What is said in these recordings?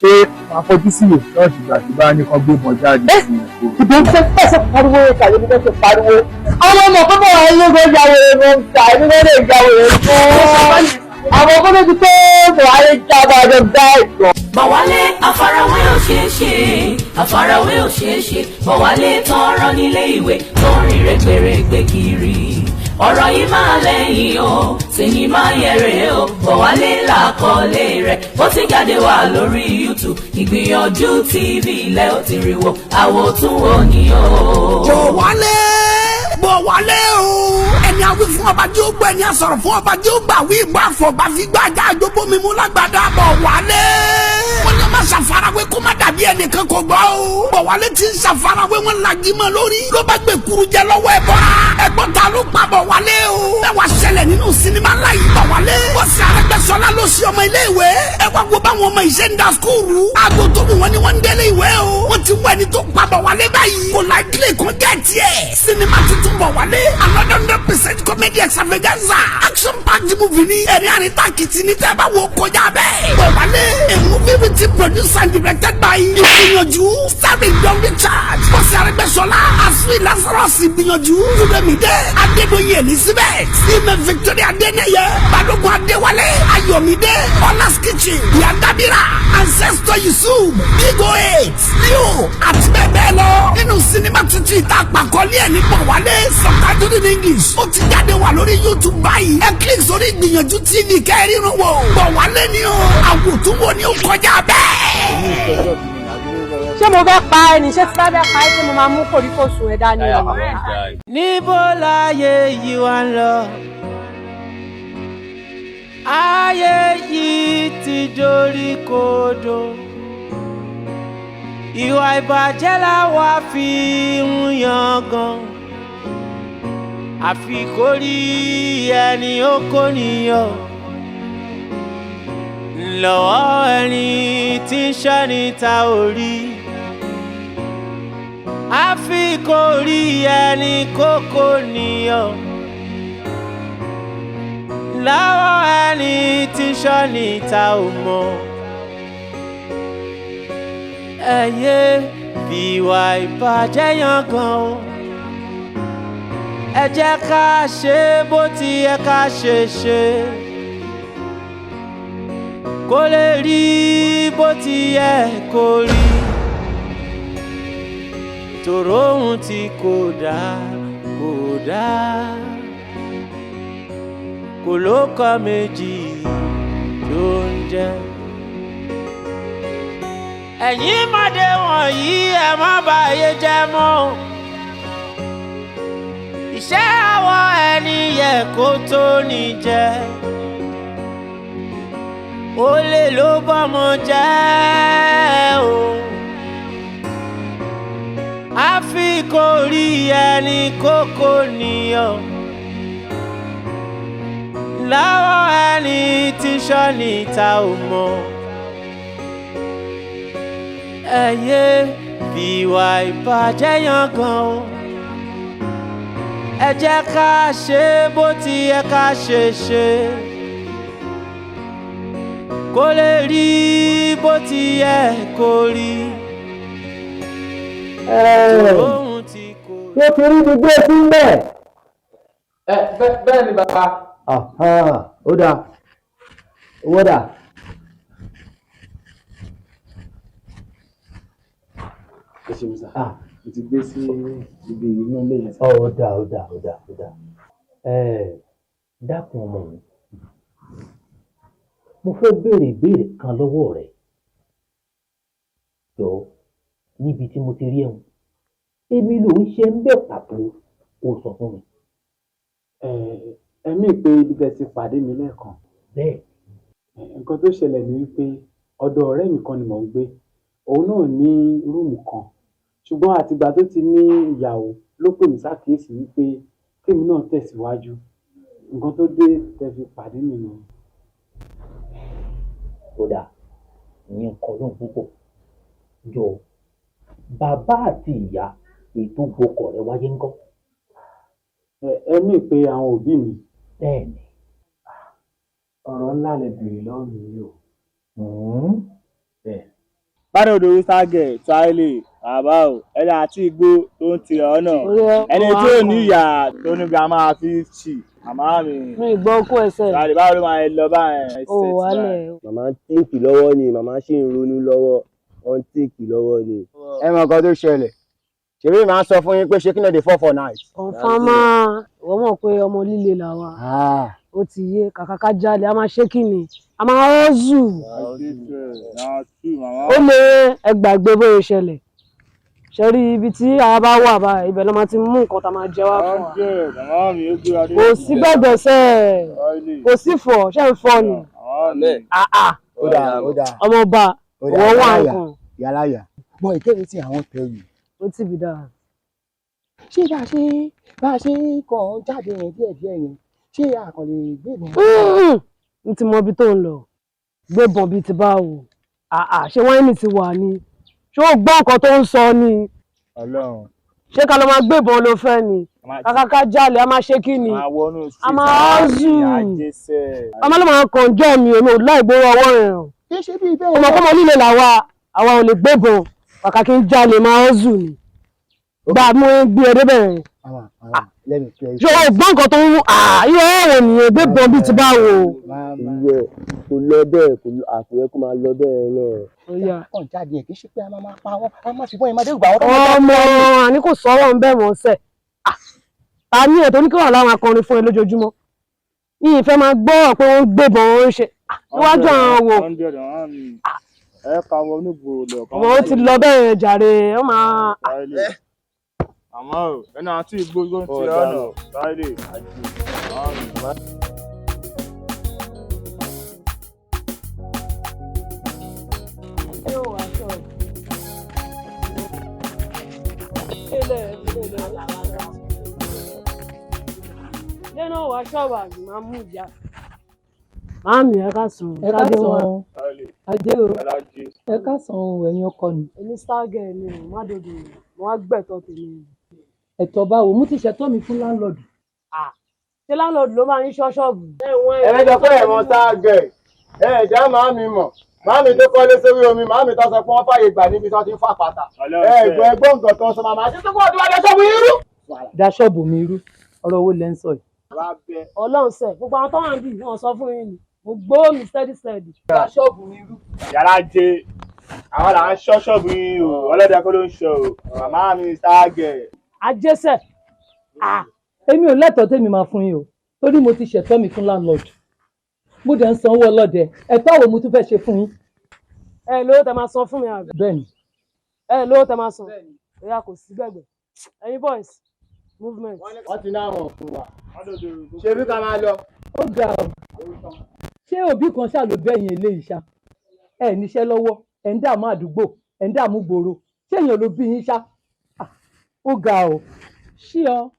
Ṣé máa fojú sí ìwé náà dìgbà tí bá ní kan gbé bọ̀ jáde sí ìgboro? Ìbọn fẹ́ fẹsẹ̀ pariwo tàbí mo fẹ́ pariwo. Àwọn ọmọ pípọ̀ wà ní ọgbọ́n ìyàwó rẹ̀ mọ̀ ń ta ẹni wọ́n lè yàwó rẹ̀ fún. Àwọn ọmọ tó ti tó Buhari jábọ̀ àjọ dá ìtàn. Bọ̀wálé àfarawé ò ṣeé ṣe, àfarawé ò ṣeé ṣe. Bọ̀wálé tán rán nílé ìwé tó ń rìn rẹ́gbẹ̀rẹ́gbẹ̀ kiri. Ọ̀rọ̀ yìí máa lẹ́yìn o, sinimá yẹrẹ o. Bọ̀wálé làkọlé rẹ̀, ó ti jáde wá lórí YouTube. Ìgbìyànjú TV ilẹ̀ ó ti rí wo, àwòtún òní o. Bọ̀wálé, Bọ̀wálé o. Ẹni awi fún ọba jẹ́ ó gbọ́, ẹni asọ̀rọ̀ fún ọba jẹ́ ó gbà, wí ìgbà àfọ̀bá fi gbà já àjọpọ̀ mímú lágbàdá. Bọ̀wálé. Wọ́n ní ọmọ ṣàfarawé kó má dàbí ẹnìkan kò gbọ́ o. Bọ̀wálé ti ń ṣàfarawé, wọn lagi mọ́ lórí. Ló bá gbé kuru jẹ lọ́wọ́ ẹ bọ́ra. Ẹgbọ́n ta ló pa Bọ̀wálé o? Bẹ́ẹ̀ wá ṣẹlẹ̀ nínú sinimá ńlá yìí, Bọ̀wálé. Bọ́sì Arẹ́gbẹ́ṣọlá ló ṣe ọmọ ilé ìwé. Ẹ wá wo báwọn ọmọ ìṣe ń da school. Aago tó wù wọ́n ni wọ́n ń délé ìwé o. Wọ́n ti wọ ẹni tó pa Bọ̀wálé báyìí. Kò láìkílè kó jẹ́ tiẹ̀. Sinimá tuntun Bọ̀wálé. Another 100% comedy extravaganza. Action packed movie ni. Ẹ̀rín àríntàkìtì ní tẹ́ bá wo kọjá bẹ́ẹ̀. Bọ̀wálé, a movie written, produced and directed by Ìgbìyànjú, starring Don Richard, Bọ́sì Arẹ́gbẹ́ṣọlá, Asui Lazarus, Ìgbìyànjú, Dúdẹ́mídé, Adédọ́yìn Elizabeth, Ime Victoria Adéníyẹ, Balógun Adéwálé, Ayọ̀mídé, Ọlás Kitchen, Yandabira, Ancestor Yusuf, Big O Eight, Leo, àti bẹ́ẹ̀ bẹ́ẹ̀ lọ. Nínú sinimá tuntun ìta àpàkọ́lé ẹ̀ ní Bọ̀wálé, subtitled in English. Ó ti jáde wà lórí YouTube báyìí. Ẹ click sórí Ìgbìyànjú TV kẹ́rìnrún wò. Bọ̀wálé ni o, àwòtúnwò ni ó kọjá bẹ́ẹ̀. Ṣé mo fẹ́ pa ẹni? Ṣé tí bá fẹ́ pa ẹ́, ṣé mo máa mú kòríkòsùn ẹ̀ dání o? Níbo láyé yìí wá ń lọ? Ayé yìí ti dorí kodò. Ìwà ìbàjẹ́ làwa fi ń yangàn, àfi kó rí ẹni ó kó níyàn lọ́wọ́ ẹni tí ń ṣọ́ni ta ò rí, àfi kó rí ẹni kókó níyàn lọ́wọ́ ẹni tí ń ṣọ́ni ta ò mọ̀. Ẹ yé fìwà ìbàjẹ́ yangàn o. Ẹ jẹ́ ká ṣe bó ti yẹ ká ṣe ṣe, kó lè rí bó ti yẹ kó rí. Tòró ohun tí kò dá kò dá, kò lóko méjì tó ń jẹ́. Ẹ̀yin mọ̀dé wọ̀nyí, ẹ má bàyé jẹ́ mọ́. Iṣẹ́ àwọn ẹni yẹ kó tó ní jẹ́, olè ló bọ́mọ jẹ́ o. Àfi kò rí ẹni kókó níyàn lọ́wọ́ ẹni tí sọ́ni ta ò mọ̀. Ẹ yé fìwà ìbàjẹ́ yangàn o. Ẹ jẹ́ ká ṣe bó ti yẹ ká ṣe ṣe, kó lè rí bó ti yẹ kó rí. Ohun tí kò Ṣé o ti rí ibi gbé sí mbẹ̀? Ẹ bẹ́ẹ̀ ni, bàbá. Ó dáa, owó dà. Ẹ ṣeun sá, mo ti gbé sí ibi inú ilé yẹn sá. Ó dáa, ó dáa, ó dáa, ó dáa. Dákun ọmọ mi, mo fẹ́ béèrè ìbéèrè kan lọ́wọ́ rẹ. Jọ, níbi tí mo ti rí ẹ̀hún, èmi ló ń ṣe ń bẹ̀ pàtó, kó sọ fún mi. Ẹ ẹmí pé ibi tẹ́ ti pàdé mi lẹ́ẹ̀kan? Bẹ́ẹ̀. Nǹkan tó ṣẹlẹ̀ ni wípé ọ̀dọ̀ ọ̀rẹ́ mi kan ni mò ń gbé. Òun náà ní room kan, ṣùgbọ́n àtìgbà tó ti ní ìyàwó ló pè mí sákìyèsí wípé kémi náà tẹ̀síwájú. Nǹkan tó dé tẹ́ fi pàdé mi nù. Ó dáa, ìyẹn kọ́ lóhùn púpọ̀. Jọ, bàbá àti ìyá ètò gbọkọ̀ rẹ wáyé ńkọ́? Ẹmí pé àwọn òbí mi? Bẹ́ẹ̀ ni. Ọ̀rọ̀ ńlá lẹ béèrè lọ́wọ́ mi yìí o. Bẹ́ẹ̀. Bádòdò Ságẹ̀ Tíráìlì bàbá o, ẹni àti igbó tó ń tirẹ̀ ọ̀nà. Ẹni tí ò ní ìyá tó ní grandma 50, màmá mi. Mi gbọ́ kó ẹsẹ̀. Tíráìlì báwo ló máa lọ báyẹn? Ó wálẹ̀. Màmá ń tíǹkì lọ́wọ́ ni, màmá ṣì ń ronú lọ́wọ́, wọ́n ń tíǹkì lọ́wọ́ ni. Ẹ mọ nǹkan tó ṣẹlẹ̀, ṣèbí màá sọ fún yín pé ṣé kí náà dey fall for night. Ọ̀nfàmà, ìwọ mọ̀ pé ọmọ líle làwa. Ó ti yé, kàkà ká jalè, a máa ṣe kí ni? A máa rọ́ọ̀zù. Ó lè ẹ gbàgbé bóyá ṣẹlẹ̀. Ṣé rí ibi tí a bá wà báyìí, ibẹ̀ ló máa ti mú nǹkan tá a máa jẹ wá fún wa. Kò sí gbẹ̀gbẹ̀sẹ̀, kò sí fọ̀, ṣé ń fọ́ ni? Ọmọọba, ìwọ wà nǹkan. Yàrá yà. Bọ̀ ìkéde tí àwọn tẹ yìí. Ó ti bì dáa. Ṣé bá a ṣe kàn ń jáde yẹn díẹ̀díẹ̀ yẹn, ṣé a kàn lè gbébọn? N ti mọ ibi tó ń lọ. Gbébọn bíi ti báwo? Ṣé wáìnì ti wà ni? Ṣé o gbọ́ nǹkan tó ń sọ ni? Ọlọ́run. Ṣé ká lọ máa gbébọn ló fẹ́ ni? Kàkà ká jalè, a máa ṣe kí ni? A máa zù. Ọmọ ló máa kàn jẹ́ mi, èmi ò láì gbówó ọwọ́ rẹ̀ o. Ọmọkọ́mọ líle làwa, àwa ò lè gbébọn. Kàkà kí n jalè máa zù ni. Gbà mú gbé ẹ débẹ̀. Ṣé o gbọ́ nǹkan tó ń wú? Irú ọ̀rọ̀ nìyẹn, gbébọn bíi ti báwo. Ìyẹ kò lọ bẹ́ẹ̀, kò àpòyẹ kó máa lọ bẹ́ẹ̀ náà. Kàn jáde ẹ̀ kì í ṣe pé a máa pa wọ́n, a máa fi wọ́n yẹn máa dẹ́rù bà wọ́n. Ọmọ àní kò sọ̀rọ̀ ń bẹ̀ mọ́ sẹ̀. Ta ní ẹ̀ tó ní kí wà láwọn akọrin fún ẹ lójoojúmọ́? Ní ìfẹ́ máa gbọ́ pé wọ́n ń gbébọn wọ́n ń ṣe. Níwájú àwọn wo? Ọmọ ó ti lọ bẹ́ẹ̀ jàre, ó máa. Àmọ́ ò, ẹni àti igbó tó ń tirẹ̀ ọ̀nà. Tíráìlì. Lẹ́nu wàá ṣọ́ọ̀bù àgbẹ̀ máa mú ìyá. Màámi ẹ káàsán. Ẹ káàsán. Ajé o. Ẹ káàsán o, ẹ̀yin ọkọ mi. Èmi Stargurl ni o, má dòdò, mo wá gbẹ̀tọ̀ tèmi. Ẹ̀tọ́ báwo? Mo ti ṣẹ̀tọ́ mi fún láńlọ́ọ̀dù. Ṣé láńlọ́ọ̀dù ló máa ń ṣọ́ ṣọ́ọ̀bù? Ẹ lẹ́jọ́ pé ẹ̀wọ̀n Stargurl, ẹ ẹ̀já màámi mọ̀, màámi tó kọ́lé sórí omi, màámi tó sọ pé wọ́n fàyè gbà níbi tó ti ń fà pàtà. Ẹ ẹ̀gbọ́n ẹgbọ́n nǹkan tó ń sọ màmá àti tó kọ́ ọdún wa dá ṣọ́ọ̀bù yín rú. Dá ṣọ́ọ̀bù mi rú, ọ̀rọ̀ owó lẹ́ ń sọ yìí. Ọlọ́run sẹ̀, gbogbo àwọn tó wà níbí wọ́n sọ fún yín ni, mo gbówó mi steady steady. Dá ṣọ́ọ̀bù mi rú. Yàrá jẹ, àwọn là ń ṣọ́ ṣọ́ọ̀bù yín o, ọlọ́dẹ kọ́ ló ń ṣọ́ o, màmá mi Stargurl. Ajésẹ̀. Èmi ò lẹ́tọ̀ọ́ tèmi máa fún yín o, torí mo ti ṣẹ̀tọ́ mi fún láńlọ́ọ̀dù. Mo dẹ̀ ń sanwó ọlọ́dẹ, ẹ̀tọ́ wo mo tún fẹ́ ṣe fún yín? Ẹ lówó tẹ máa san fún mi àbí? Bẹ́ẹ̀ni. Ẹ lówó tẹ máa san. Ìyá kò sí gbẹ̀gbẹ̀. Ẹ̀yin boys, movement. Wọ́n ti náà wọ̀n fún wa. Ṣé bí ká máa lọ? Ó ga ọ. Ṣé òbí kan ṣáà ló bẹ́yìn eléyìí ṣá? Ẹ níṣẹ́ lọ́wọ́, ẹ̀ ń dààmú àdúgbò, ẹ̀ ń dààmú gbòòrò. Ṣé èèyàn ló bí yín ṣá? Ó ga ọ. Ṣí ọ.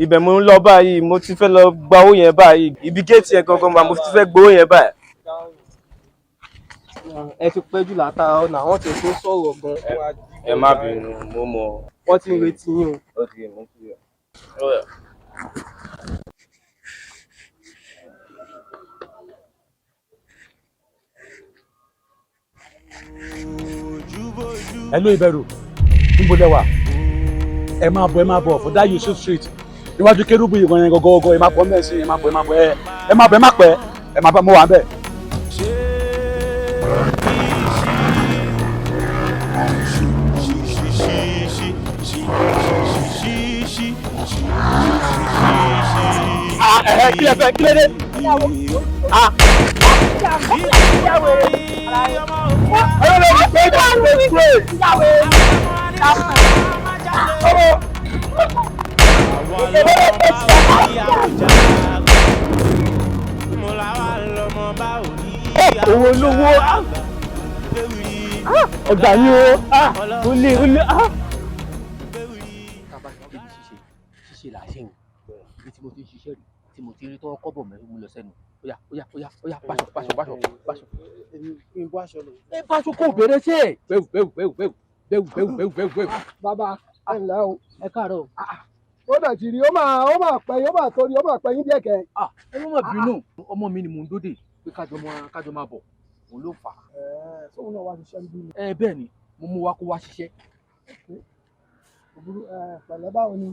Ibẹ̀ mo ń lọ báyìí, mo ti fẹ́ lọ gba owó yẹn báyìí. Ibi géètì yẹn gangan mà mo ti fẹ́ gbowó yẹn báyìí. Ẹ ti pẹ́ jù látara ọ̀nà, àwọn tí tó sọ̀rọ̀ gan. Ẹ má bínú, mo mọ̀. Wọ́n ti ń retí yín o. Ok, mo ti yọ. Hello Ìbẹ̀rù, níbo lẹ wà? Ẹ máa bọ̀, ẹ máa bọ̀ fọdá Yusuf Street níwájú kérúbù ìwọ̀n yẹn gọ́gọ́gọ́. Ẹ máa bọ̀ mẹ́sìn, ẹ máa bọ̀, ẹ máa bọ̀, ẹ máa bọ̀, ẹ má pẹ́, ẹ máa bọ̀, mo wà ń bẹ̀. Kí lẹ fẹ́, kí lẹ dé? Owó olówó ọgbà mi o, ó lé ó lé. Tá a bá ti débi ṣíṣe ṣíṣe là á ṣe o, ibi tí mo ti ń ṣiṣẹ́ rí tí mo ti rí tọ́wọ́ kọ́bọ̀ mẹ́rin mú lọ sẹ́nu. Óyá óyá óyá óyá, báṣọ báṣọ báṣọ báṣọ. Ẹ báṣọ kò bẹ̀rẹ̀ ṣe é. Bẹ́ẹ̀ bẹ́ẹ̀ bẹ́ẹ̀ bẹ́ẹ̀ bẹ́ẹ̀ bẹ́ẹ̀ bẹ́ẹ̀ bẹ́ẹ̀ bẹ́ẹ̀. Bàbá ẹ ǹlẹ́ o. Ẹ káàárọ̀ o. Ó dà ti rí, ó máa pẹ́, ó máa torí, ó máa pẹ́ yín díẹ̀ kẹ́. Ẹ má má bínú, ọmọ mi ni mò ń dóde pé kájọ máa bọ̀. Òun ló fà á. Sóun náà wá ṣiṣẹ́ níbí ni. Ẹ bẹ́ẹ̀ ni, mo mú wa kó wá ṣiṣẹ́. Òbúrú pẹ̀lẹ́, báwo ni?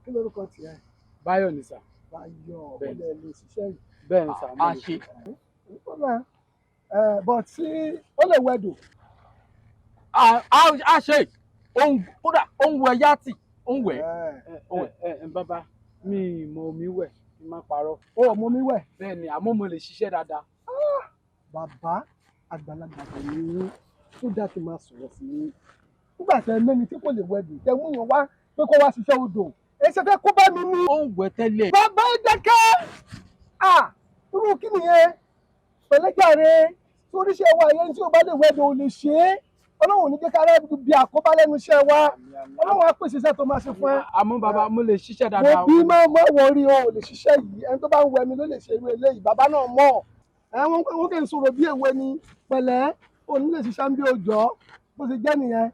Kí lorúkọ tiẹ̀? Báyọ̀ ni sà. Báyọ̀, ó lè lè ṣiṣẹ́ yìí. Bẹ́ẹ̀ ni sà. A ṣe. But tí ó lè wẹ̀dò. A ṣe kódà ó ń wẹ yáàtì, ó ń wẹ̀. Ẹ bàbá mi, mọ omi wẹ̀, kí n má parọ́. Ó mọ omi wẹ̀. Bẹ́ẹ̀ ni, àmọ́ mo lè ṣiṣẹ́ dáadáa. Bàbá àgbàlagbà kò ní í tó dá kí n máa sọ̀rọ̀ sí i nígbà tẹ mẹ́ni tí kò lè wẹ̀dò, tẹ mú yàn wá pé kó wá ṣiṣẹ́ odò, èsì fẹ́ kó bá mi ní. Ó ń wẹ̀ tẹ́lẹ̀. Bàbá ẹ dákẹ́, irú kí nìyẹn? Pẹ̀lẹ́jàre, toríṣẹ́ wa yẹn, tí o bá lè wẹ̀dò ò lè ṣe é. Ọlọ́run ò ní jẹ́ ká rẹ́ bí àkóbá lẹ́nu iṣẹ́ wa. Ọlọ́run á pèsè iṣẹ́ tó máa ṣe fún ẹ. Àmọ́ bàbá, mo lè ṣiṣẹ́ dáadáa. Mo bí máa mọ̀ wọrí, o ò lè ṣiṣẹ́ yìí. Ẹni tó bá ń wẹmi ló lè ṣe irú eléyìí. Bàbá náà mọ̀ ẹ, wọ́n kì í sọ̀rọ̀ bí èwe ni. Pẹ̀lẹ́, o ní lè ṣiṣẹ́ bí òjọ́ bó ṣe jẹ́ nìyẹn,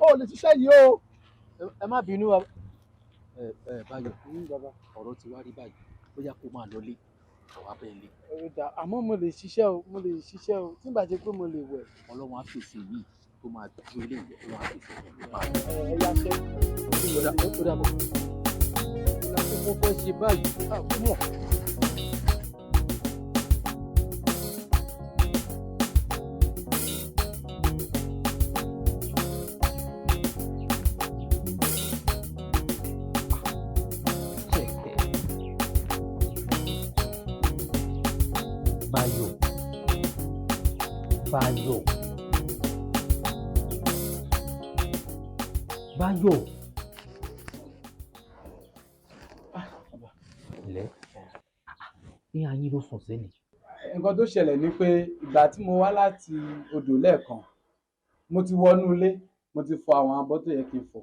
o ò lè ṣiṣẹ́ yìí o. Ẹ má bínú wa. Ẹ ẹ Báyọ̀, ọ̀rọ̀ ti wá rí báyìí, bóyá kó máa lọlé, àwa bẹ́ẹ̀ lé. Àmọ́ mo lè ṣiṣẹ́ o, mo lè ṣiṣẹ́ o, tí n bá jẹ́ pé mo lè wẹ̀. Ọlọ́run á pèsè yìí tó máa ju eléyìí, Ọlọ́run á pèsè fún mi. Ẹ yá ṣẹ́. Ó dàbọ̀. Ìlànà tí mo fẹ́ ṣe báyìí, àkúmọ̀. Báyọ̀, Báyọ̀, Báyọ̀. Ilẹ̀ ní ayé ló sùn sí ni. Nǹkan tó ṣẹlẹ̀ ni pé ìgbà tí mo wá láti odò lẹ́ẹ̀kan, mo ti wọnú ilé, mo ti fọ àwọn abọ́ tó yẹ kí n fọ,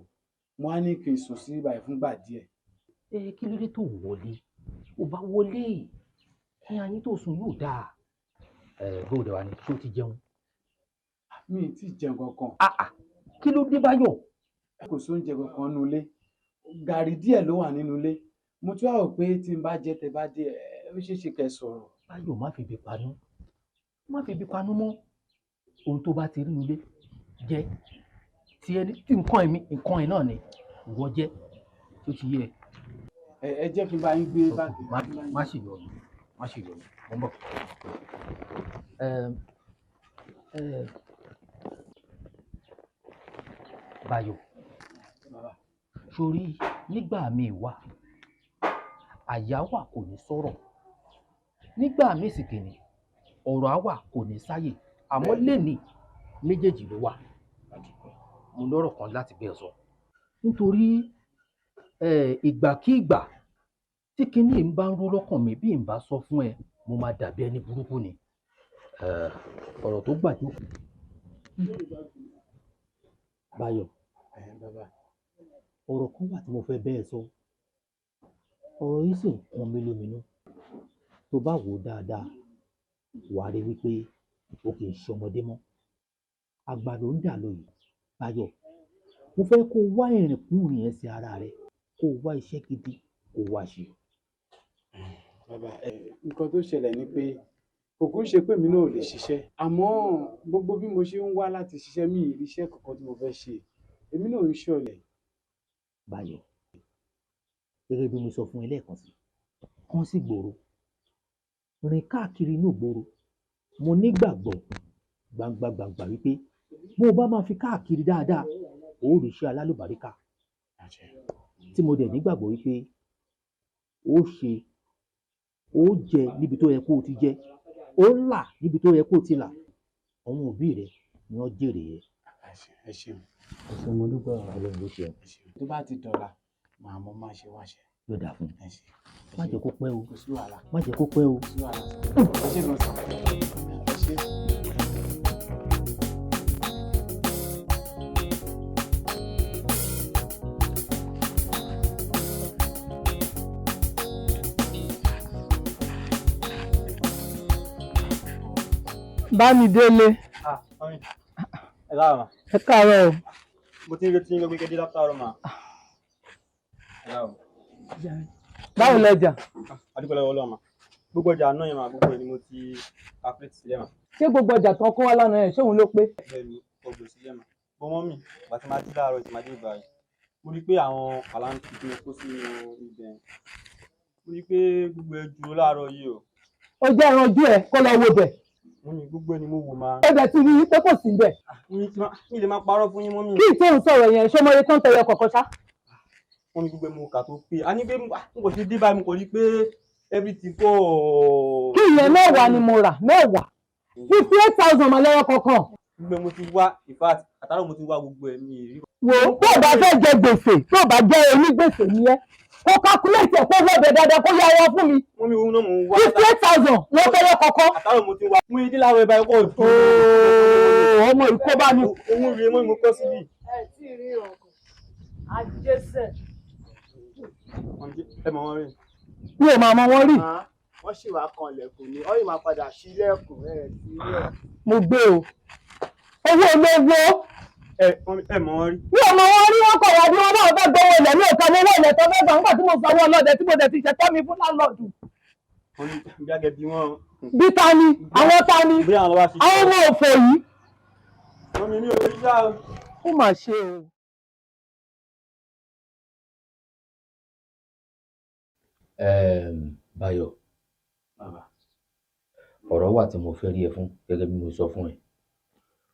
mo á ní kí n sùn sí ibàyìí fúngbà díẹ̀. Ẹ kí ló dé tó wọlé? Ò bá wọlé ní ayé tó sùn yóò dáa. Ẹ bóòdù wa ni, ṣé o ti jẹun? Mi ì tí ì jẹun kankan. Kí ló dé, Báyọ̀? Kò sóúnjẹ kankan nínú ilé, gàrí díẹ̀ ló wà nínú ilé. Mo tún wá rò pé tí n bá jẹ, tẹ bá dé, ẹ ó ṣeé ṣe kẹ́ sọ̀rọ̀. Báyọ̀, má fi ibi panú, má fi ibi panú mọ́. Ohun tó bá ti rí nílé jẹ, tí ẹni tí nǹkan ẹ̀mí nǹkan ẹ̀ náà ni ìwọ jẹ tó ti yé ẹ. Ẹ jẹ́ kí n bá yín gbé báàgì. Má ṣe yọnu, má ṣe yọnu, mo ń bọ̀. Báyọ̀, sórí nígbà míì wà, àyà wà kò ní sọ̀rọ̀, nígbà míì sì kìíní ọ̀rọ̀ á wà kò ní sáyè, àmọ́ lẹ́nìí méjèèjì ló wà. Mo lọ́rọ̀ kan láti bẹ́ẹ̀ sọ nítorí ìgbàkígbà tí kinní ń bá ń rú lọ́kàn mi, bí n bá sọ fún ẹ, mo máa dàbí ẹni burúkú ni. Ọ̀rọ̀ tó gbàjú. Báyọ̀, ọ̀rọ̀ kan wà tí mo fẹ́ bẹ́ẹ̀ sọ, ọ̀rọ̀ yìí sì ń kan mí lóminú. Tó bá wò ó dáadáa, wàá rí wípé o kì í ṣọmọdé mọ́, àgbà ló ń dà lọ yìí. Báyọ̀, mo fẹ́ kó o wá ìrìnkúrìn ẹsẹ̀ ara rẹ, kó o wá iṣẹ́ gidi kó o wá ṣe. Bàbá ẹ, nǹkan tó ṣẹlẹ̀ ni pé kò kún ṣe pé mi náà ò lè ṣiṣẹ́, àmọ́ gbogbo bí mo ṣe ń wá láti ṣiṣẹ́, mi ì rí iṣẹ́ kankan tí mo fẹ́ ṣe. Èmi náà ń ṣọ̀lẹ. Báyọ̀, gẹ́gẹ́ bí mo sọ fún ẹ lẹ́ẹ̀kan sí, kàn sí gbòòrò, rìn káàkiri inú ìgboro. Mo nígbàgbọ́ gbangba gbangba wípé bó o bá máa fi káàkiri dáadáa, o ó rí iṣẹ́ alálùbáríkà tí mo dẹ̀ nígbàgbọ́ wípé ó ṣe, ó jẹ níbi tó yẹ kó o ti jẹ, ó là níbi tó yẹ kó o ti là. Àwọn òbí rẹ ni wọ́n jèrè ẹ. Ẹ ṣeun. Ẹ ṣeun, mo dúpẹ́. Ọlọ́run ló ṣeun. Tó bá ti dọ̀la, màá mọ máa ṣe wáṣẹ. Yóò dà fún un. Má jẹ́ kó pẹ́ o. Kò sí wàhálà. Má jẹ́ kó pẹ́ o. Kò sí wàhálà. Ẹ ṣe gan sir. Ẹ ṣe. Bámidélé. Ẹ káàárọ̀ mà. Ẹ káàárọ̀ o. Mo ti ń retí yín gbogbo ìkéde látàárọ̀ mà. Ẹ káàárọ̀. Báwo lọjà? Adúpẹ́ lọ́wọ́ Ọlọ́run mà. Gbogbo ọjà náà yẹn mà, gbogbo ẹ̀ ni mo ti calculate sílẹ̀ mà. Ṣé gbogbo ọjà tán kó wá lánàá yẹn, ṣé òun ló pé? Bẹ́ẹ̀ ni, ọgbọ̀n sílẹ̀ mà. Bọ́ mọ́mì, ìgbà tí máa jí láàárọ̀ tí máa dé ìgbà yìí, mo rí pé àwọn kàláńtì tí mo kó sínú ibẹ̀, mo rí pé gbogbo ẹ̀ dúró láàárọ̀ yìí o. Ó jẹ́ ìranjú ẹ̀ kó lọ wo bẹ̀. Mọ́mì, gbogbo ẹ̀ ni mo wò máa. Ó dẹ̀ ti rí i pé kò sí bẹ̀. Mi lè máa parọ́ fún yín mọ́mì. Kí ìtóhùn sọ̀rọ̀ yẹn, ṣé ọmọ iye tó ń tẹyọ kọ̀ọ̀kan ṣá? Mọ́mì, gbogbo ẹ̀ mo kà tó pé. A ní pé n kò ṣe dé báyìí, mo kò rí pé everything kò. Kí ìyẹn 10 ni mo rà, 10. 58,000 mà lẹ́yọ kọ̀ọ̀kan. Gbogbo ẹ̀ mo ti wá, in fact, àtàrà mo ti wá gbogbo ẹ̀ mi rí. Wò ó, tó o bá fẹ́ jẹ gbèsè, tó o bá jẹ́ onígbèsè ni ẹ́, kó calculate ẹ̀, kó wọ́ọ̀bẹ̀ dáadáa, kó yá wọ́n fún mi. Mọ́mì, owó náà mò ń wá. 58,000 ló fẹ́ yọ kọ̀ọ̀kan. Àtàrà mo ti wá. Mo yí dé láwọn ẹ̀ báyìí kò dùn. Ọmọ ìkó bá mi. Owó rèé mọ́ mi kọ́ síbí. Ẹ tí ì rí ọkàn àjẹsẹ. Ẹ mọ̀ wọ́n rí. Mi ò máa mọ wọn rí. Wọ́n sì wá kan ilẹ̀kùn ni, wọ́n yìí máa padà sí ilẹ̀kùn ẹ̀ sí ilẹ̀. Mo gbé o. Owó olówó. Ẹ mọ̀ wọ́n rí. Mi ò mọ̀ wọ́n rí, wọ́n kọ̀ wá bí wọ́n náà fẹ́ gbowó ilẹ̀, mi ò kà mọ́ owó ilẹ̀ tó fẹ́ gbà nígbà tí mo sanwó ọlọ́dẹ tí mo dẹ̀ ti ṣẹ̀tọ́ mi fún láńlọ́ọ̀dù. Wọ́n ní bí agẹ́ bí wọ́n. Bí ta ni? Àwọn ta ni? Bí àwọn bá ṣiṣẹ́. Àwọn ọmọ òfò yìí. Mọ́mì, mi ò rí ṣá o. Ó mà ṣe o. Báyọ̀, ọ̀rọ̀ wà tí mo fẹ́ rí ẹ fún gẹ́gẹ́ bí mo sọ fún ẹ.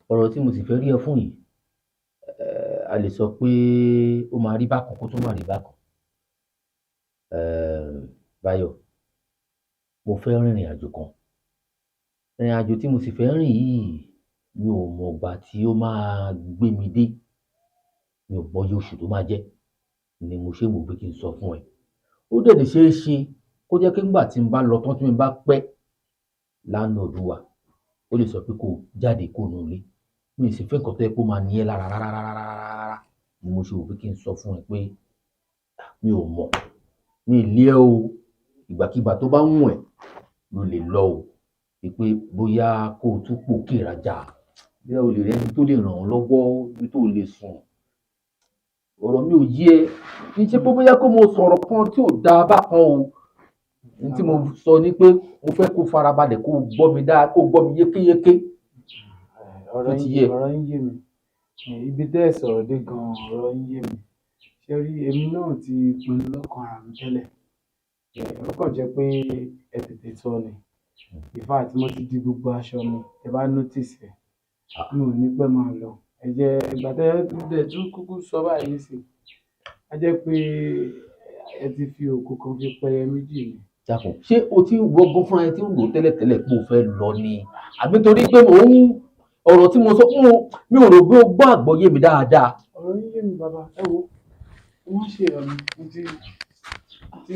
Ọ̀rọ̀ tí mo sì fẹ́ rí ẹ fún yìí, a lè sọ pé ó máa rí bákan kó tó máa rí bákan. Báyọ̀, mo fẹ́ rìnrìn àjò kan. Ìrìn àjò tí mo sì fẹ́ rìn yìí, mi ò mọ̀ ìgbà tí ó máa gbé mi dé. Mi ò mọ iye oṣù tó máa jẹ́ ni mo ṣe wò pé kí n sọ fún ẹ. Ó dẹ̀ lè ṣeé ṣe kó jẹ́ pé nígbà tí n bá lọ tán, tí mo bá pẹ́ láńlọ́ọ̀dù wa, ó lè sọ pé kó jáde kó nu ilé. Mi ò sì fẹ́ nǹkan tó yẹ kó máa ní ẹ́ lára rárá rárá rárá ni mo ṣe wò pé kí n sọ fún ẹ pé mi ò mọ̀, mi ì lé ẹ o. Ìgbàkigbà tó bá wù ẹ́ ló lè lọ o. Pé bóyá kó o tún pò kí ìrajà, bóyá o lè rí ẹni tó lè ràn ọ́ lọ́wọ́, ibi tó lè sùn. Ọ̀rọ̀ mi ò yé ẹ. Kì í ṣe pé bóyá kó mo sọ̀rọ̀ kan tí ò dáa bákan o. Ohun tí mo sọ ni pé mo fẹ́ kó farabalẹ̀, kó gbọ́ mi dáa, kó gbọ́ mi yékéyéké. Ọ̀rọ̀ yín yé mi. Ibi tẹ́ ẹ sọ̀rọ̀ dé gan-an, ọ̀rọ̀ yín yé mi. Ṣé rí, èmi náà ti pinnu lọ́kàn ara mi tẹ́lẹ̀. Ó kàn jẹ́ pé ẹ tètè sọ ni. In fact, mo ti di gbogbo aṣọ mi, ẹ bá notice ẹ̀. Mi ò ní pẹ́ máa lọ. Ẹ jẹ́ ìgbà tẹ́ ẹ tún kúkú sọ báyìí sí. A jẹ́ pé ẹ ti fi òkú kan fi pẹyẹ méjì ni. Dákun, ṣé o ti ń wọgbọ́n fúnra ẹ tí ń rò tẹ́lẹ̀tẹ́lẹ̀ pé o fẹ́ lọ ni? Àbí torí pé mò ń ọ̀rọ̀ tí mo sọ fún o, mi ò rò pé o gbọ́ àgbọ́yé mi dáadáa. Ọ̀rọ̀ yín yé mi bàbá, ẹ wo, wọ́n ṣe ọ̀nà mo ti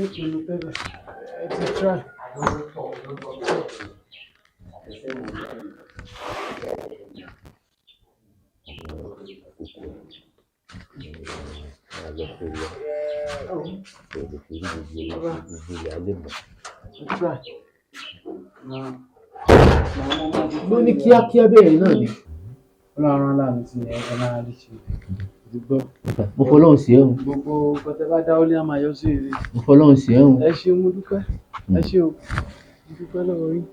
ń pinnu tẹ́lẹ̀, ẹ ti try. Ló ní kíákíá bẹ́ẹ̀ náà ni. Ọlọ́run aláàánú ti yẹn ẹ máa rí ṣe. Gbọ́. Mo fọlọ́run sí ẹ o. Gbogbo nǹkan tẹ́ bá dáwọ́lé á máa yọ sí èrè. Mo fọlọ́run sí ẹ o. Ẹ ṣé, mo dúpẹ́. Ẹ ṣé o. Mo dúpẹ́ lọ́wọ́ yín.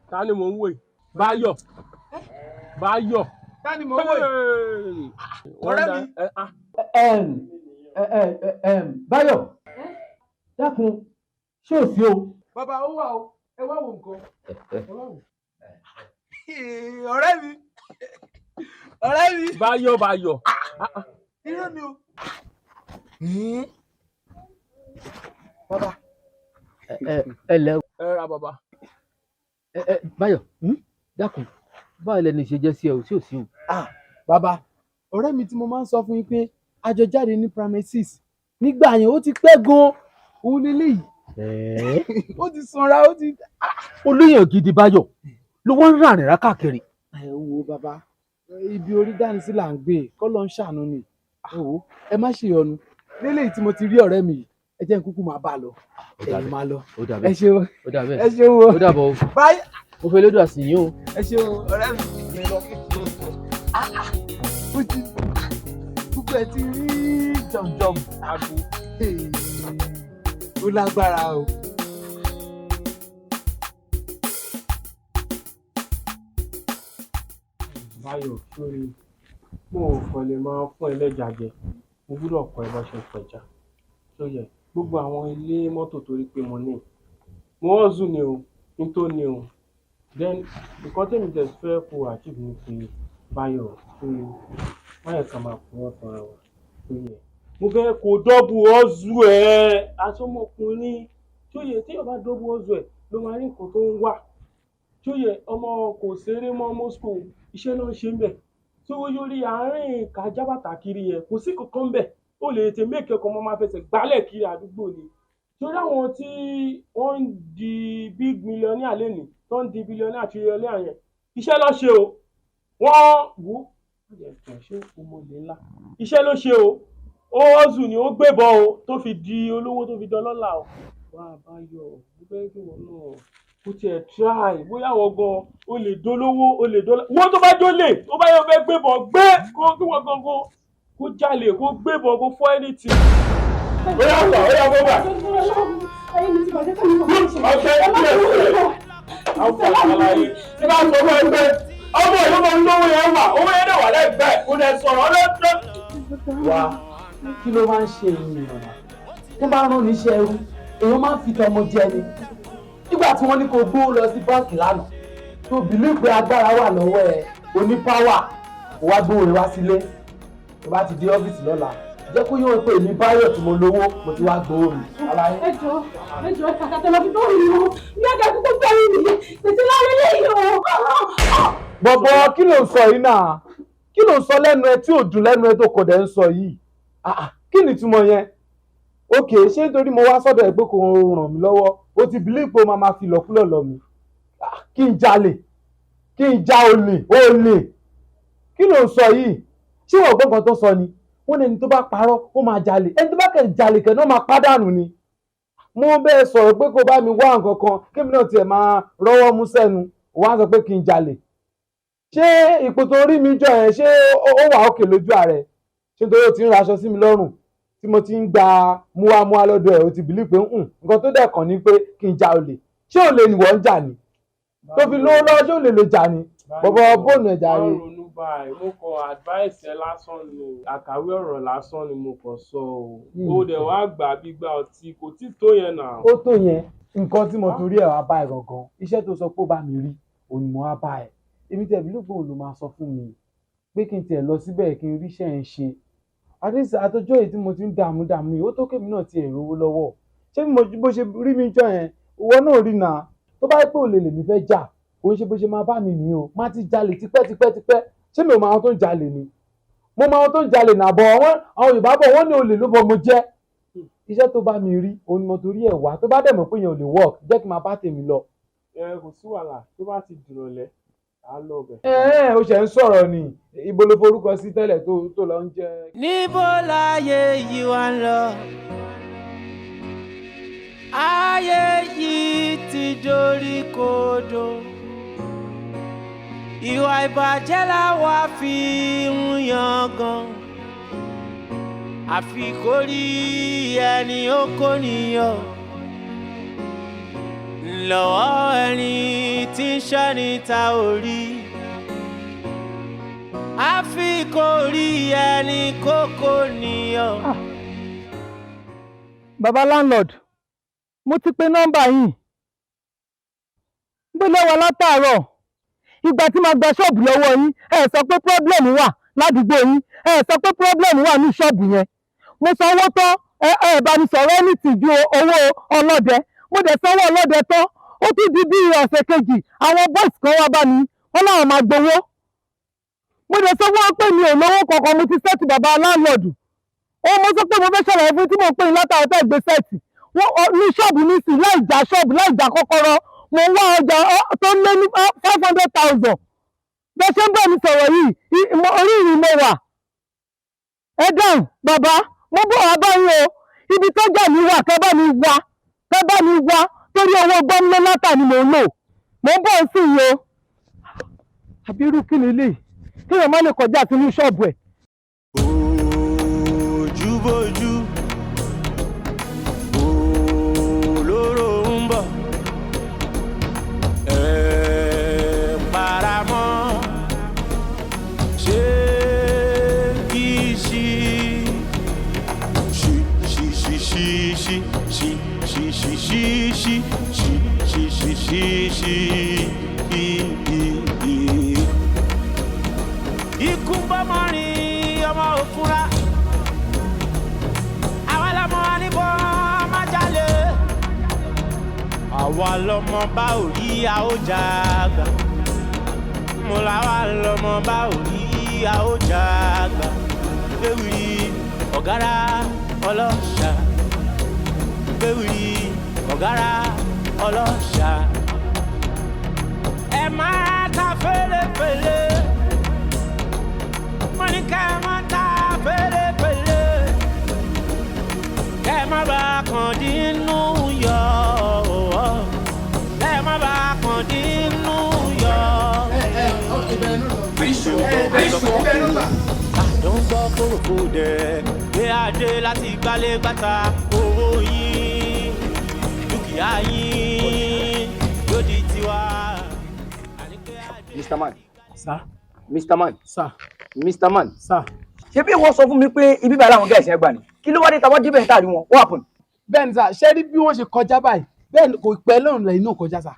Ta ni mò ń wò yìí? Báyọ̀. Báyọ̀. Ta ni mò ń wò yìí? Ọ̀rẹ́ mi. Báyọ̀, dákun, ṣé ò sí o? Bàbá, ó wà o, ẹ wá wo nǹkan. Ẹ wá wò. Ọ̀rẹ́ mi. Ọ̀rẹ́ mi. Báyọ̀, Báyọ̀. Irọ́ ni o. Bàbá. Ẹ lẹ. Ẹ ra bàbá. Báyọ̀, dákun, báwo lẹni ṣe jẹ́ sí ẹ o, sí ò sí o? Bàbá, ọ̀rẹ́ mi tí mo máa ń sọ fún yín pé a jọ jáde ní primary 6 nígbà yẹn, ó ti pẹ́ gan-an, òun leléyìí. Ó ti sanra, ó ti. Olóyè gidi Báyọ̀ ló wọ́n ń ràrìn rá káàkiri. Ẹ wo bàbá, ibi orí dání sí là ń gbé, kọ́ ló ń ṣàánú ni. Ẹ wo, ẹ má ṣe yọnu. Léléyìí tí mo ti rí ọ̀rẹ́ mi yìí, ẹ jẹ́ n kúkú máa bá a lọ. Ẹ̀yin máa lọ. Ẹ ṣeun. Ẹ ṣeun o. Ó dàbọ̀ o. Báyọ̀. Mo fẹ́ lédùn àsìyìn o. Ẹ ṣeun ọ̀rẹ́ mi. Ó ti gbogbo ẹ ti rí jọ̀mjọ̀m. Aago. Ó lágbára o. Báyọ̀, sórí mo ò kàn lè máa fún ẹlẹ́ja jẹ, mo gbúdọ̀ kọ́ ẹ bá ṣe ń pẹja. Tó yẹ gbogbo àwọn ilé mọ́tò torí pé mo ní, mo hustle ni o, kí n tó ní o. Then nǹkan tèmi tẹ̀ fẹ́ kó achieve ni pé, Báyọ̀, sórí má yẹ ká máa purọ́ tanra wa. Tó yẹ mo fẹ́ kó double hustle ẹ̀ àtọmọkùnrin. Tó yẹ téèyàn bá double hustle ẹ̀ ló máa rí nǹkan tó ń wà. Tó yẹ ọmọ kò ṣeré mọ́ Moscow, iṣẹ́ ló ń ṣe ń bẹ̀. Tó yọrí àárín kájábàtà kiri yẹn, kò sí kankan ń bẹ̀. Ó lè tètè make ọkọ̀ mọ́ máa fẹsẹ̀ gbálẹ̀ kiri àdúgbò ni. Torí àwọn tí wọ́n ń di big millionaire lénìí, tó ń di billionaire trillionaire yẹn, iṣẹ́ ló ṣe o. Wọ́n wò ó ṣé o mọ ilé ńlá, iṣẹ́ ló ṣe o. Ó hustle ni, ó gbébọn o, tó fi di olówó, tó fi dọlọ́lá o. Wá Báyọ̀, mo fẹ́ kí wọn náà kó tiẹ̀ try bóyá wọ́n gan o lè dolówó, o lè dọ́là. Wọ́n tó bá dólè, tó bá yẹ fẹ́ gbébọn gbé kó kí wọ́n gan kó jalè, kó gbébọn, kó fọ́ anything. Ó yá gbà, ó yá gbọ́ gbà. Ọ̀sẹ̀ ìpínlẹ̀ ìpínlẹ̀. Àwọn àlàyé tí bá sọ fún ẹ pé ọmọ ìlú máa ń lówó yẹn wà, owó yẹn dẹ̀ wà lẹ́gbẹ̀ẹ́, kò dẹ̀ sọ̀rọ̀ ọlọ́dún. Wá, kí ló máa ń ṣe ènìyàn tó bá rán níṣẹ́ ẹrú? Èèyàn máa ń fi tọmọ jẹ ni. Nígbà tí wọ́n ní kó gbówó lọ sí báǹkì lánàá, tó bìlú pé agbára wà lọ́wọ́ ẹ, oní páwà, kó wá gbówó rẹ wá sílé. Tó bá ti dé ọ́fíìsì lọ́la, jẹ́ kó yóò pè mí, Báyọ̀ tí mo lówó, mo ti wá gbowó mi. Ẹ jọ, ẹ jọ, kàkà tẹ lọ fi tó mi o, ní ọjà kúkú gbẹ̀yìn mi tètè lálẹ́ lẹ́yìn o. Bọ̀bọ̀, kí ló ń sọ yìí náà? Kí ló ń sọ lẹ́nu ẹ tí ò dùn lẹ́nu ẹ tó kò dẹ̀ ń sọ yìí? Kí ni ìtumọ̀ yẹn? Ok, ṣé nítorí mo wá sọ́dọ̀ ẹ pé kò ràn mí lọ́wọ́, o ti believe pé o máa fi lọ́kúlọ̀ lọ mi? Kí n jalè, kí n ja olè, olè? Kí ló ń sọ yìí? Ṣé wọ́n gbọ́ nǹkan tó sọ ni? Wọ́n ní ẹni tó bá parọ́ ó máa jalè, ẹni tó bá kẹ̀ jalè kẹ̀ náà máa pàdánù ni. Mo bẹ́ẹ̀ sọ̀rọ̀ pé kó bá mi wá nǹkan kan kémi náà tiẹ̀ máa rọ́wọ́ mú sẹ́nu, wọ́n á sọ pé kí n jalè. Ṣé ipò tó rí mi jọ yẹn, ṣé ó wà òkè lójú ààrẹ? Ṣé nítorí ó ti ń raṣọ sí mi lọ́rùn tí mo ti ń gba múwámúwá lọ́dọ̀ ẹ̀, ó ti bìlí pé nǹkan tó dẹ̀ kàn ní pé kí n ja olè? Ṣé olè ni wọ́n ń jà ni tó fi lówó lọ́wọ́? Ṣé olè ló jà ni? Bọ̀bọ̀, bóònù ẹ̀jà rè. Má ronú báyìí, mo kọ advice ẹ lásán ni, àkàwé ọ̀rọ̀ lásán ni mo kàn sọ o. Ó dẹ̀ wá gbà gbígbà ọtí kò tí tó yẹn nà. Ó tó yẹn. Nǹkan tí mo torí ẹ̀ wá bá ẹ gangan, iṣẹ́ tó sọ pé ó bá mi rí òun ni mo wá bá ẹ. Èmi tẹ̀ bí lóògbé òun ló máa sọ fún mi pé kí n tiẹ̀ lọ síbẹ̀ kí n ríṣẹ́ ń ṣe. Àdéhùn àtọjọ́ èyí tí mo ti ń dààmú dààmú yìí, ó tó kémi náà ti èrò owó lọ́wọ́. Ṣé bó ṣe rí mi jọ yẹn, ìwọ náà rí nà? Tó bá pé olè lèmi fẹ́ jà, kò ń ṣe bó ṣe máa bá mi nìyí o, má ti jalè tipẹ́ tipẹ́ tipẹ́. Ṣé mi ò mọ àwọn tó ń jalè ni? Mo mọ àwọn tó ń jalè nà bọ̀. Àwọn Yorùbá bọ̀, wọ́n ní olè ló bọ́ mo jẹ́. Iṣẹ́ tó bá mi rí òun ni mo torí ẹ̀ wá. Tó bá dẹ̀ mọ̀ pé yẹn ò lè work, jẹ́ kí n máa bá tèmi lọ. Ẹ kò sí wàhálà, tó bá ti dìrọ̀lẹ́ á lọ bẹ̀. Ẹ ẹ, o ṣe ń sọ̀rọ̀ ni. Ibo ló forúkọ sí tẹ́lẹ̀ tó lọ ń jẹ́? Níbo láyé yìí wá ń lọ? Ayé yìí ti dorí kodò. Ìwà ìbàjẹ́ làwa fi ń yangàn. Àfi kó rí ẹni ó kó níyọ lọ́wọ́ ẹni tí ń ṣọ́ni ta ò rí. Àfi kó rí ẹni kókó níyọ. Baba landlord, mo ti pe nọ́mbà yìí gbé lọ́wọ́ látàárọ̀. Ìgbà tí màá gba ṣọ́ọ̀bù lọ́wọ́ yín, ẹ sọ pé problem wà ládùúgbò yín, ẹ sọ pé problem wà ní ṣọ́ọ̀bù yẹn. Mo sanwó tán, ẹ bá mi sọ̀rọ̀ anything ju owó ọlọ́dẹ. Mo dẹ̀ sanwó ọlọ́dẹ tán, ó tún di bí ọ̀sẹ̀ kejì, àwọn boys kan wá bá mi, wọ́n láwọn máa gbowó. Mo dẹ̀ sọ fún wọn pé mi ò lówó kankan, mo ti set bàbá landlord. Ó mo sọ pé mo fẹ́ ṣàlàyé fún tí mo pè ní látàrí tẹ́ gbé set ní ṣọ́ọ̀bù nísìn, láì já ṣọ́ọ̀bù, láì já kọ́kọ́rọ́. Mo ń wá ọjà tó lé ní 500,000. Bẹ́ẹ̀ ṣe ń bẹ̀ mi sọ̀rọ̀ yìí, orí ìrìn mo wà. Ẹ dáhùn bàbá, mo bọ̀ wá báyìí o. Ibi tó jà mí wà, kẹ́ bá mi wá, kẹ́ bá mi wá, torí owó gbọ́nlé látà ni mò ń lò. Mo ń bọ̀ sí yìí o. Àbí irú kí ni eléyìí? Kéèyàn má lè kọjá sínú ṣọ́ọ̀bù ẹ̀. ṣí ṣí ṣí ṣí ṣí ṣí ṣí ṣí ṣí ṣí ṣí ṣí i i i. Ikú ń bọ́ mọ́ rin ọmọ òfúra. Àwa lọmọ níbọn má jalè. Àwa lọmọ bá ò rí a ó jà gbà. Mo làwa lọmọ bá ò rí a ó jà gbà. Gbéwìrì ọ̀gára ọlọ́ṣà. Gbéwìrì ọ̀gára ọlọ́ṣà. Ẹ máa ta fẹ́lẹ́fẹ́lẹ́. Mo ní ká ẹ máa ta fẹ́lẹ́fẹ́lẹ́. Kẹ́ ẹ má bàa kàn dínú yọ. Kẹ́ ẹ má bàa kàn dínú yọ. Àdó ń gbọ́ kórókó dẹ̀ gbé adé láti gbálé gbàtà owó yín dúkìá yín yóò di tiwa. Mr. Man. Sir. Mr. Man. Sir. Mr. Man. Sir. Ṣé bí wọ́n sọ fún mi pé ibi báyìí làwọn guys yẹn gbà ni? Kí ló wá dé tàwọn débẹ̀ tá a rí wọn? What happened? Bẹ́ẹ̀ ni sà, ṣé rí bí wọ́n ṣe kọjá báyìí, bẹ́ẹ̀ ni kò pẹ́ lọ́rùn lẹ́yìn náà kọjá sà.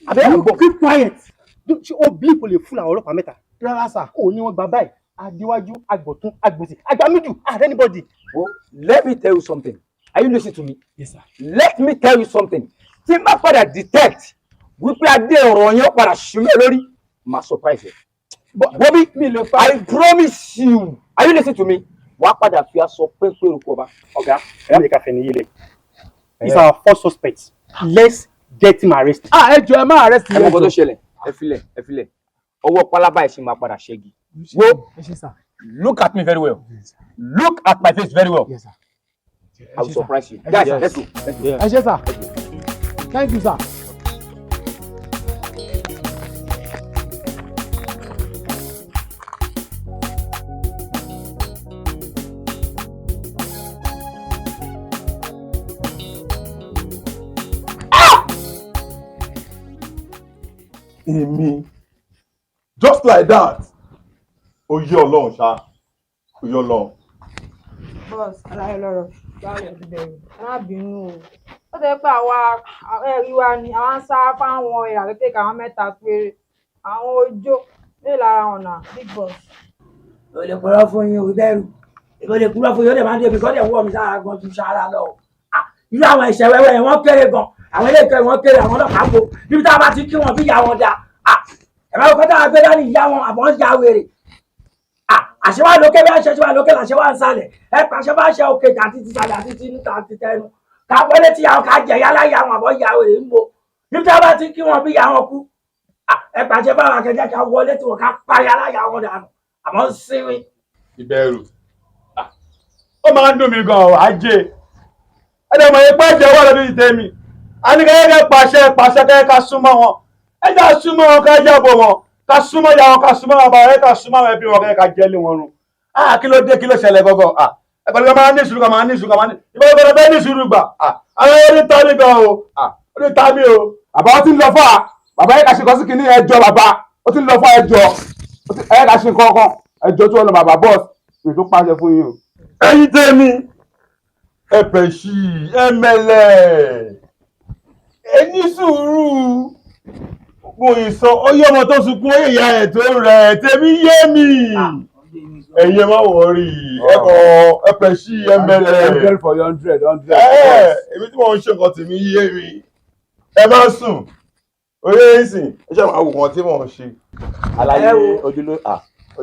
Àbẹ́ You keep quiet. Ṣé o bí kò lè fún àwọn ọlọ́pàá mẹ́ta? Rárá sà. Ó ní wọ́n gba báyìí, adéwájú, agbọ̀tún, agbòsì, agbámíjù, ààrẹ anybody. Oh, let me tell you something. Are you listening to me? Yes, sir. Let me tell you something. Tí n bá padà detect wípé adé ọ̀rọ̀ yẹn padà ṣùgbọ́n lórí, màá surprise ẹ. Bobby, I promise you. Are you listening to me? Wàá padà fi aṣọ pépé orúkọ ọba. Ọ̀gá, ẹ má jẹ́ ká fẹ́ ní yílẹ̀. He's our first suspect. Let's get him arrested. Ah, ẹ jọ̀ọ́, ẹ má arrest Ẹ mọ̀ nǹkan tó ṣẹlẹ̀, ẹ filẹ̀, ẹ filẹ̀. Ọwọ́ pálábá ẹ̀ ṣì máa padà ṣẹ́gi. Wo, Ẹ ṣé sà. look at me very well. Look at my face very well. Yes, sir. I will surprise you. Guys, let's go. Let's go. Ẹ ṣé sà. Thank you, sir. Èmi, just like that, ó yé Ọlọ́run ṣá, ó yé Ọlọ́run. Boss, aláyọ̀ lọ́rọ̀ báwo ti bẹ̀rù, ẹ má bínú o. Ó tẹ́ pé àwa ẹ̀rí wa ni àwa ń sá fáwọn ìyá kékeré, àwọn mẹ́ta péré, àwọn ojó mélòó lára ọ̀nà, big boss. O lè purọ́ fún yín o, bẹ́ẹ̀rù èmi ò lè purọ́ fún yín. Ó lè máa ń débi kọ́ lè wọ́ mi sára gan ju sára lọ o. Ah, irú àwọn ẹ̀ṣẹ̀ wẹ́wẹ́ yẹn, wọ́n kéré gan. Àwọn ilé ìkẹyìn, wọ́n kéré. Àwọn ọlọ́pàá bo níbi tá a bá ti kí wọn bí ìyá wọn da. Ah, ẹ̀ bá kọ́ tá a gbé dání ìyá wọn àbọ̀ ń ya wèrè. Ah, àṣewà lókè bí àṣẹ ṣe wà lókè làṣẹ wà ń sàlẹ̀. Ẹ pàṣẹ bá ṣe òkè àti ti sàlẹ̀ àti ti níta àti tẹnu ká wọlé tí àwọn ká jẹ yálà ìyá wọn àbọ̀ ya wèrè ń bo níbi tá a bá ti kí wọn bí ìyá wọn kú. Ah, ẹ pàṣẹ báwọn akẹjẹ ká wọlé tí wọn ká pa yálà ìyá wọn dànù àmọ́ ń sinmi. Ìbẹ̀rù, ó máa ń dùn mí gan ọ ajé ẹ̀dẹ̀ mọ̀ yẹn pé ẹ̀jẹ̀ wà lọ́dún ìtẹ́mi àníkẹ́yẹ́kẹ́ pàṣẹ pàṣẹ kẹ́yẹ́ ká súnmọ́ wọn, ẹ̀jẹ̀ súnmọ́ wọn, kẹ́yẹ́ jábọ̀ wọn, ká súnmọ́ ìyá wọn, ká súnmọ́ bàbá wọn, ká súnmọ́ àwọn ẹbí wọn, kẹ́yẹ́ ká jẹ́ lé wọn run. Ah, kí ló dé? Kí ló ṣẹlẹ̀ gọ́gọ́? Ah, ẹ pẹ̀lú ká máa ní sùúrù, ká máa ní sùúrù, ká máa ní ìbọn ìbọn bẹ́ẹ̀ ní sùúrù gbà. Ah, àwọn ẹni tá mi gan o. Ah, ó ní tá mi o. Bàbá, ó ti ń lọ fún wa. Bàbá yẹ ká ṣe nǹkan sí kinní, ẹjọ́. Bàbá, ó ti ń lọ fún ẹjọ́ ẹ yẹ ká ṣe nǹkan kan, ẹjọ́ tí wọ́n lọ. Bàbá boss, ètò pàṣẹ fún yín o. Ẹ̀yin tèmi, ẹ pẹ̀sì, ẹ mẹ̀lẹ̀, ẹ ní sùúrù. Mo ì sọ ó yé ọmọ tó sunkún, ó yé ìyá ẹ̀ tó rẹ̀. Tèmi yé mi, ẹ̀yin ẹ má worry, ẹ kọ ẹ pẹ̀sì, ẹ mẹ̀lẹ̀. 100 for 100 100. Ẹ èmi tí mo ń ṣe nǹkan tèmi yé mi, ẹ má sùn oyè ìsìn, ẹ ṣe máa wò wọn tí mò ń ṣe. Àlàyé Ẹ wo. ojúlé à.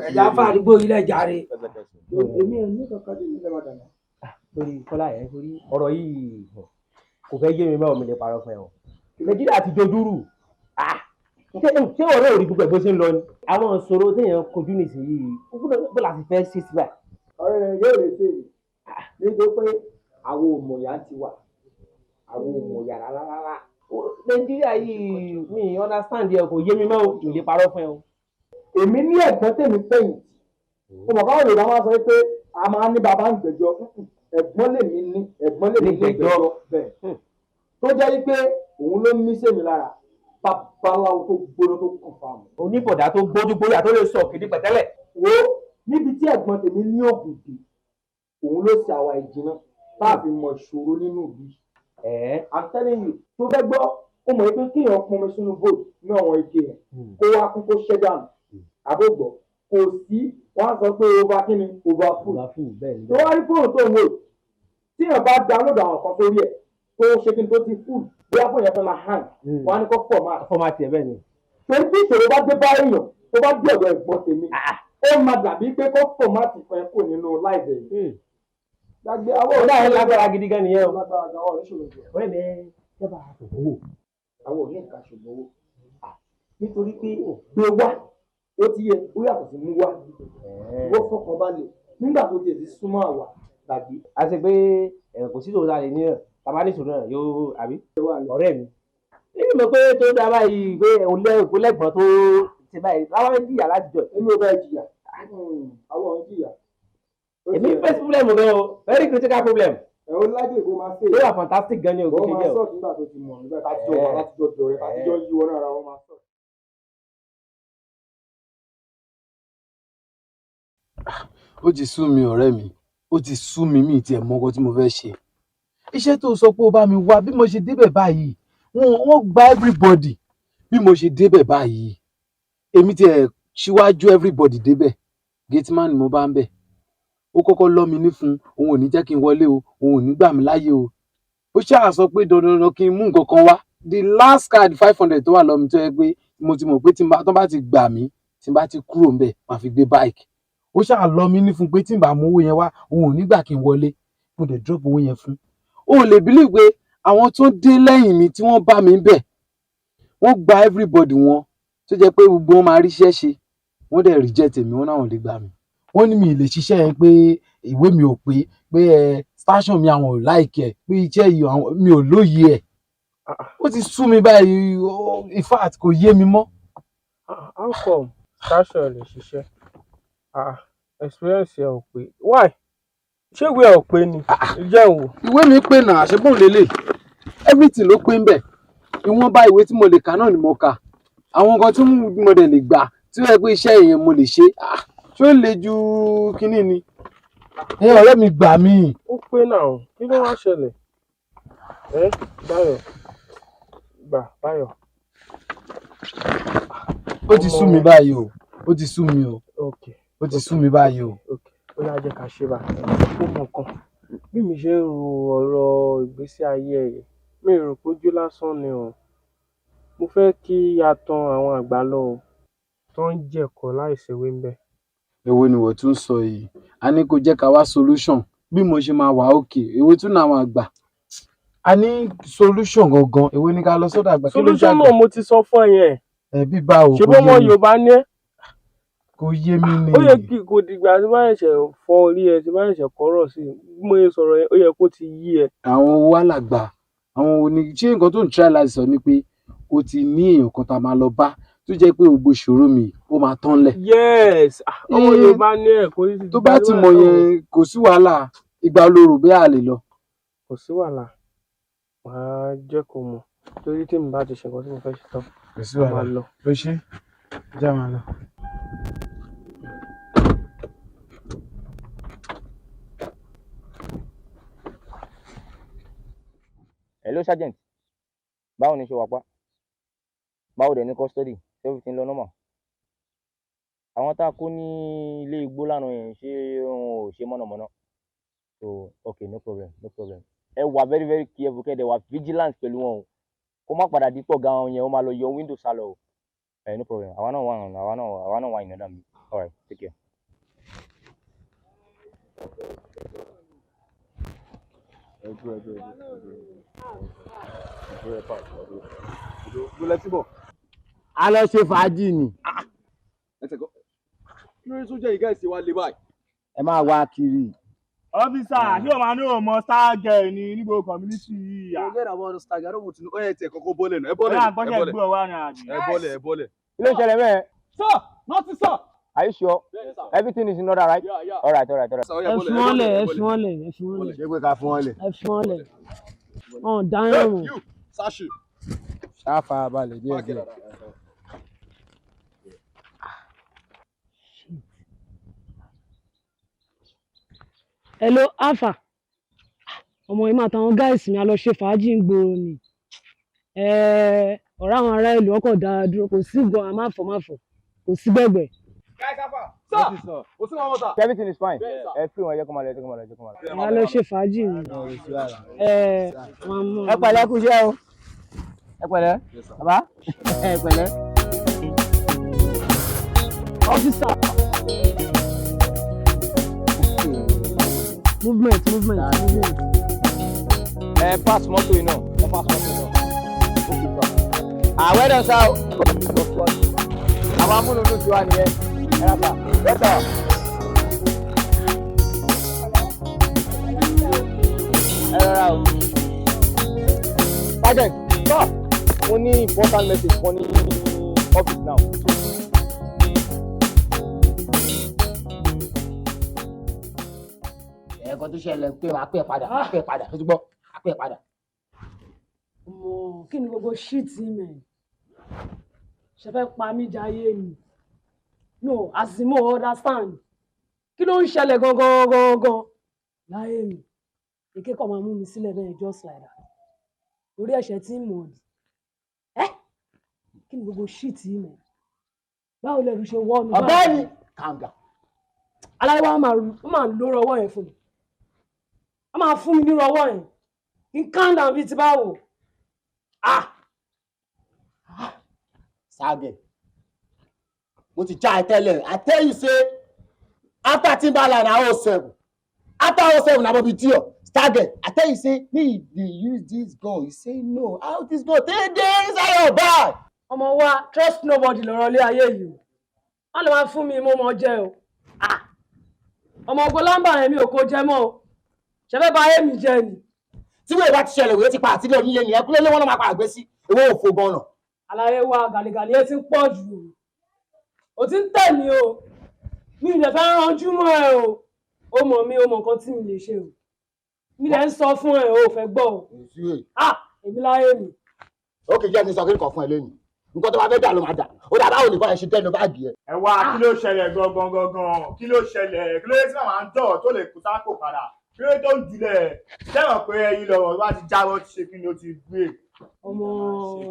Ẹ̀yà fún àdúgbò ilẹ̀ jàre. Èmi ò ní kankan tí mi fẹ́ máa dàgbà. Torí kọ́lá ẹ̀, torí ọ̀rọ̀ yìí kò fẹ́ yé mi mọ́, mi lè parọ́ fún ẹ o. Nàìjíríà ti dojúrú. Ah, ṣé ọ̀rẹ́ ò rí gbogbo ẹ̀ bó ṣe ń lọ ni? Àwọn ìṣòro téèyàn kojú nísìnyí, bó la ti fẹ́ ṣe sí báyìí? Ọ̀rẹ́ rẹ̀ yóò lè ṣe é nítorí pé àwọn òmòyà ti wà, àwọn òmòyà rárá rárá. Nàìjíríà yìí, mi understand ẹ, kò yé mi mọ́ o, mi lè parọ́ fún ẹ o. Èmi ní ẹ̀gbọ́n tèmi fẹ̀yìntì. Mo mọ̀ káwọn Yorùbá máa sọ pé a máa ní bàbá ń gbẹ̀jọ́. Ẹ̀gbọ́n lèmi ní, ẹ̀gbọ́n lèmi ní gbẹ̀jọ́ bẹ́ẹ̀, tó jẹ́ wípé òun ló ń mí sèmi lára, babaláwo tó gbóná tó kàn fáwọn. Oníbọ̀dá tó gbójú gbóyà tó lè sọ kìdí pẹ̀tẹ́lẹ̀. Wo, níbi tí ẹ̀gbọ́n tèmi ní ògùn dé, òun ló ṣe àwa ìjìnà. Tá a fi mọ ìṣòro nínú ìlú yìí. I'm telling you, tó fẹ́ gbọ́, ó mọ̀ pé kéèyàn pọnmi sínú bowl ní àwọn ike yẹn kó wá kún kó ṣẹ́ dànù. Àbógbọ̀ kò sí, wọ́n á sọ pé over kíni, over full. Tó wá rí fóònù tó ń wò, tíyàn bá download àwọn kan sórí ẹ̀ tó ṣe kí n tó ti full, bóyá fóònù yẹn fẹ́ máa hang, wọ́n á ní kó format. Format ẹ̀, bẹ́ẹ̀ ni. Torí tí ìṣòro bá dé bá èèyàn, tó bá dé ọ̀dọ̀ ẹ̀gbọ́n tèmi, ó máa dàbí pé kó format kan ẹ̀ kò nínú láìpẹ́ yìí. Gbàgbé àwọn Ó dáa, lágbára gidi gan nìyẹn o. Lágbára gan, ọ̀rẹ́ ṣòro jù. Ọ̀rẹ́ mi, dábàá owó. Àwọn ò ní nǹkan ṣògbọ́n owó nítorí pé gbé wá, ó ti yẹ, ó yàtọ̀ sí mú wá. Wọ́n fọkàn balẹ̀ nígbà tó tiẹ̀ ti súnmọ́ àwa, gbàgbé. A ṣe pé kò sí ìṣòro tá a lè ní náà, tàbá ní ìṣòro náà yóò àbí. Ọ̀rẹ́ mi, èmi mọ̀ pé tó dáa báyìí pé òun lẹ́gbọ̀n tó ṣe báyìí láwọn ń jìyà láti jọ. Èmi ò bá jìyà, àwọn ò ń jìyà. Èmi face problem gan o, very critical problem. Ẹ ó lájò kó máa ṣe. Ó wà fantastic gan ni o, kò Ó ṣe máa jẹ́ o. sọ̀tún nígbà tó ti mọ̀, nígbà tá a ti jọ wà, láti jọ dọ̀rẹ́, tá a ti jọ yí wọnú ara wọn, máa sọ̀. Ó ti sú mi, ọ̀rẹ́ mi, ó ti sú mi. Mi tiẹ̀ mọ nǹkan tí mo fẹ́ ṣe. Iṣẹ́ tó sọ pé ó bá mi wá, bí mo ṣe débẹ̀ báyìí, wọ́n gba everybody. Bí mo ṣe débẹ̀ báyìí, èmi tiẹ̀ síwájú everybody débẹ̀, gateman ni mo bá ń bẹ̀. Ó kọ́kọ́ lọ́ mi ní fún òun ò ní jẹ́ kí n wọlé o, òun ò ní gbà mí láyé o. Ó ṣáà sọ pé dandandan kí n mú nǹkan kan wá, the last card 500 tó wà lọ́mi, tó yẹ pé mo ti mọ̀ pé tí n bá tó bá ti gbà mí, tí n bá ti kúrò ńbẹ̀, màá fi gbé bike. Ó ṣáà lọ mí ní fún pé tí n bá mú owó yẹn wá, òun ò ní gbà kí n wọlé. Mo dẹ̀ drop owó yẹn fún. O ò lè believe pé àwọn tó dé lẹ́yìn mi tí wọ́n bá mi bẹ̀, wọ́n gba everybody wọn, tó jẹ́ pé gbogbo wọn máa ríṣẹ́ ṣe, wọ́n dẹ̀ reject èmi. Wọ́n náà lè gbà mí, wọ́n ní mi ì lè ṣiṣẹ́ yẹn, pé ìwé mi ò pé, pé ẹ station mi, àwọn ò like ẹ̀, pé iṣẹ́ yìí mi ò lóye ẹ̀. Ó ti sú mi báyìí, in fact kò yé mi mọ́. How come station lè ṣiṣẹ́? Ah, experience ẹ ò pé, why? Ṣé ìwé ẹ ò pé ni? Jẹ́ n wò. Ìwé mi pé náà, àṣebọ̀n lélẹ̀, everything ló pé ń bẹ̀. Ìwọ̀nba ìwé tí mo lè kà náà ni mo kà, àwọn nǹkan tí mo dẹ̀ lè gbà tí ó yẹ pé iṣẹ́ yẹn mo lè ṣe. Ah, ṣé ó le ju kínní ni? Ẹ ọ̀rẹ́ mi, gbà mí. Ó pé náà, kí ló wá ṣẹlẹ̀? Ẹ Báyọ̀, gbà, Báyọ̀. Ó ti sú mi báyìí o, ó ti sú mi o. Ó ti sú mi báyìí o. Ó yá, jẹ́ ká ṣe báyìí. Ó mọ nǹkan bí mi ṣe ń ro ọ̀rọ̀ ìgbésí ayé ẹ̀ yìí, mi ò rò pé ojú lásán ni o. Mo fẹ́ kí a tan àwọn àgbà lọ o, tó ń jẹ̀kọ láìsèwé ń bẹ̀. Èwo ni wọ́n tún sọ yìí? A ní kó jẹ́ ká wá solution bí mo ṣe máa wà òkè. Èwo tún ní àwọn àgbà? A ní solution gangan. Èwo ni ká lọ sọ́dọ̀ àgbà? Kí ló Solution jàgbà? náà mo ti sọ fún ẹ yẹn. Ẹ bí báwo? Ṣé Kò bọ́mọ yé mi. Yorùbá ní ẹ́? Kò yé mi ni. Ó yẹ kí kò dìgbà tí bá ṣẹ̀ṣẹ̀ fọ orí ẹ, tí bá ṣẹ̀ṣẹ̀ kọ́rọ̀ sí i, bí mo ṣe sọ̀rọ̀ yẹn, ó yẹ kó ti yí ẹ. Àwọn owó alàgbà, àwọn wo ni? Ṣé nǹkan tó ń try láti sọ ni pé o ti ní èèyàn kan tá a máa lọ bá, tó jẹ́ pé gbogbo ìṣòro mi ó máa tán lẹ̀? Yes, ah, ọmọ Yorùbá ní ẹ, kò sí. Tó bá ti mọ̀ yẹn, kò sí wàhálà. Ìgbà olóró bí a lè lọ. Kò sí wàhálà, màá jẹ́ kó mọ̀, torí tí mi bá ti ṣe nǹkan tí mo fẹ́ ṣe tán, Kò sí mo máa wàhálà. lọ. Ló ṣe já máa lọ. Hello, sergeant. Báwo ni? Ṣe wà pa? Báwo dẹ̀ ní custody? Ṣé everything lọ normal? Àwọn tá a kó ní ilé igbó lánàá yẹn, ṣé wọn ò ṣe mọ̀nàmọ́ná? So okay, no problem, no problem. Ẹ wà very very careful, kẹ́ ẹ dẹ̀ wà vigilant pẹ̀lú wọn o, kó má padà di pọ̀ gan yẹn, ó máa lọ yọ window sálọ o. Ẹ no problem, àwa náà wà, àwa náà wà ìnàdà mi. Alright, take care. Ẹ dúró, ẹ dúró, ẹ dúró, ẹ dúró, ẹ dúró, ẹ pàṣẹ, ẹ dúró, ẹ dúró. Mo lẹ tí bọ̀. A lọ ṣe fàájì ni. Ẹ tẹ̀ kọ́. Kí ló dé tó jẹ́ ìgá ìsìn wa lé báyìí? Ẹ máa wá kiri. Officer, ṣé o máa ní o mọ star girl ní ní gbogbo community yìí yà? Forget about the star girl. I don't want to know. Ẹ tẹ̀ kọ́kọ́ bọ́lẹ̀ náà. Ẹ bọ́lẹ̀. Bóyá Ẹ àgbọ̀ṣẹ́ bọ́lẹ̀. gbé ọ wá ní àbí. Ẹ bọ́lẹ̀, ẹ bọ́lẹ̀. Kí ló ń ṣẹlẹ̀ mẹ́ẹ̀? Sir, nothing, sir. Are you sure? Yes, sir. Everything is in order, right? Yeah. All right. Ẹ fi wọ́n lẹ̀, ẹ fi wọ́n lẹ̀, ẹ fi wọ́n lẹ̀. Ṣé pé ká fún wọn lẹ̀? Ẹ fi wọ́n lẹ̀, ọ̀n dáhùn mọ̀. You, Sashi. Ṣáà farabalẹ̀ díẹ̀ díẹ̀. Hello, Alpha. Ọmọ yìí máa táwọn gáìsì mi a lọ ṣe fàájì ń gbòòrò ni. Ọ̀rọ̀ àwọn ará ìlú ọkọ̀ dára dúró, kò sí gan, a máa fọ̀ máa fọ̀, kò sí gbẹ̀gbẹ̀. Everything is fine. Ẹ fi wọn, ẹ jẹ́ kó máa lọ, ẹ jẹ́ kó máa lọ, ẹ jẹ́ kó máa lọ. A lọ ṣe fàájì ni. Wọn mú. Ẹ pẹ̀lẹ́, kú iṣẹ́ o. Ẹ pẹ̀lẹ́ bàbá, ẹ pẹ̀lẹ́. Officer. Movement, movement, movement. Ẹ pass mọ́tò yìí náà, ẹ pass mọ́tò yìí náà. Àwẹ̀ náà sá o. Àwọn amúnudùn ti wà nìyẹn. Ẹ rà sá. Bẹ́tà. Ẹ rọra o. Sergeant, sir, mo ní important message kan ní office now. Ẹ̀ẹ̀kan tó ṣẹlẹ̀ pé wàá pẹ́ padà, wàá pẹ́ padà, tó ti gbọ́, wàá pẹ́ padà. Ọmọ, kí ni gbogbo ṣíìtì mẹ́? Ṣe fẹ́ pa mí jayé ni? No, as in mo understand. Kí ló ń ṣẹlẹ̀ gangan gangan láyé mi? Èké kan máa mú mi sílẹ̀ bẹ́ẹ̀ just like that. Orí ẹ̀ṣẹ̀ tí ń mọ̀ ni. Ẹ́, kí ni gbogbo ṣíìtì mẹ́? Báwo lẹ̀rù ṣe wọ́ mi? Ọ̀gbẹ́ni, calm down. Aláyé wa máa ń lóró ọwọ́ yẹn fún mi. A máa fún mi nírú ọwọ́ yẹn. Kí n calm down bíi ti báwo? Ah! Sage, mo ti já ẹ tẹ́lẹ̀. I tell you say after Timberland na 07, after 07 na Bobby Dio. Sage, I tell you say me you dey use this gun, you say no. How this gun take dey inside your bag? Ọmọ wa, trust nobody lọ̀rọ̀ ilé ayé yìí o. Má lè máa fún mi mo mọ̀ jẹ o. Ah! Ọmọ ogun lámbà yẹn mi ò kó jẹ mọ́ o. Ṣé fẹ́ bà ayé mi jẹ́ ni? Tí wọ́n bá ti ṣẹlẹ̀, wòye ti pa àtìlẹ́ onílé nìyẹn, kúlẹ̀ lé wọn náà máa pa àgbẹ̀ sí owó òfò gan-an. Àlàyé wa, gàlégàlé ẹ ti ń pọ̀ jù o. O ti ń tẹ̀ mí o. Mi ò lè fẹ́ ranjú mọ́ ẹ o. O mọ̀ mi, o mọ̀ nǹkan tí mi lè ṣe o. Mi lè ń sọ fún ẹ, o ò fẹ́ gbọ́ o. Ah! Èmi láyé mi. Ó kì í jẹ́ kí n sọ kí n kàn fún ẹ lẹ́nu. Nǹkan tó bá fẹ́ dà ló máa dà. Ó dà, báwo nìkan ẹ ṣe tẹnu báàgì ẹ? Ẹ wá, kí ló ṣẹlẹ̀ gangan gangan? Kí ló ṣẹlẹ̀? Kí ló dé tí màmá ń dọ̀ tó lè kú sápò padà? Kí ló dé tó ń julẹ̀? Sẹ́wọ̀n pé ẹyin lọ̀rọ̀ wá ti jábọ́, ti ṣe kí ni ó ti gbé. Ọmọ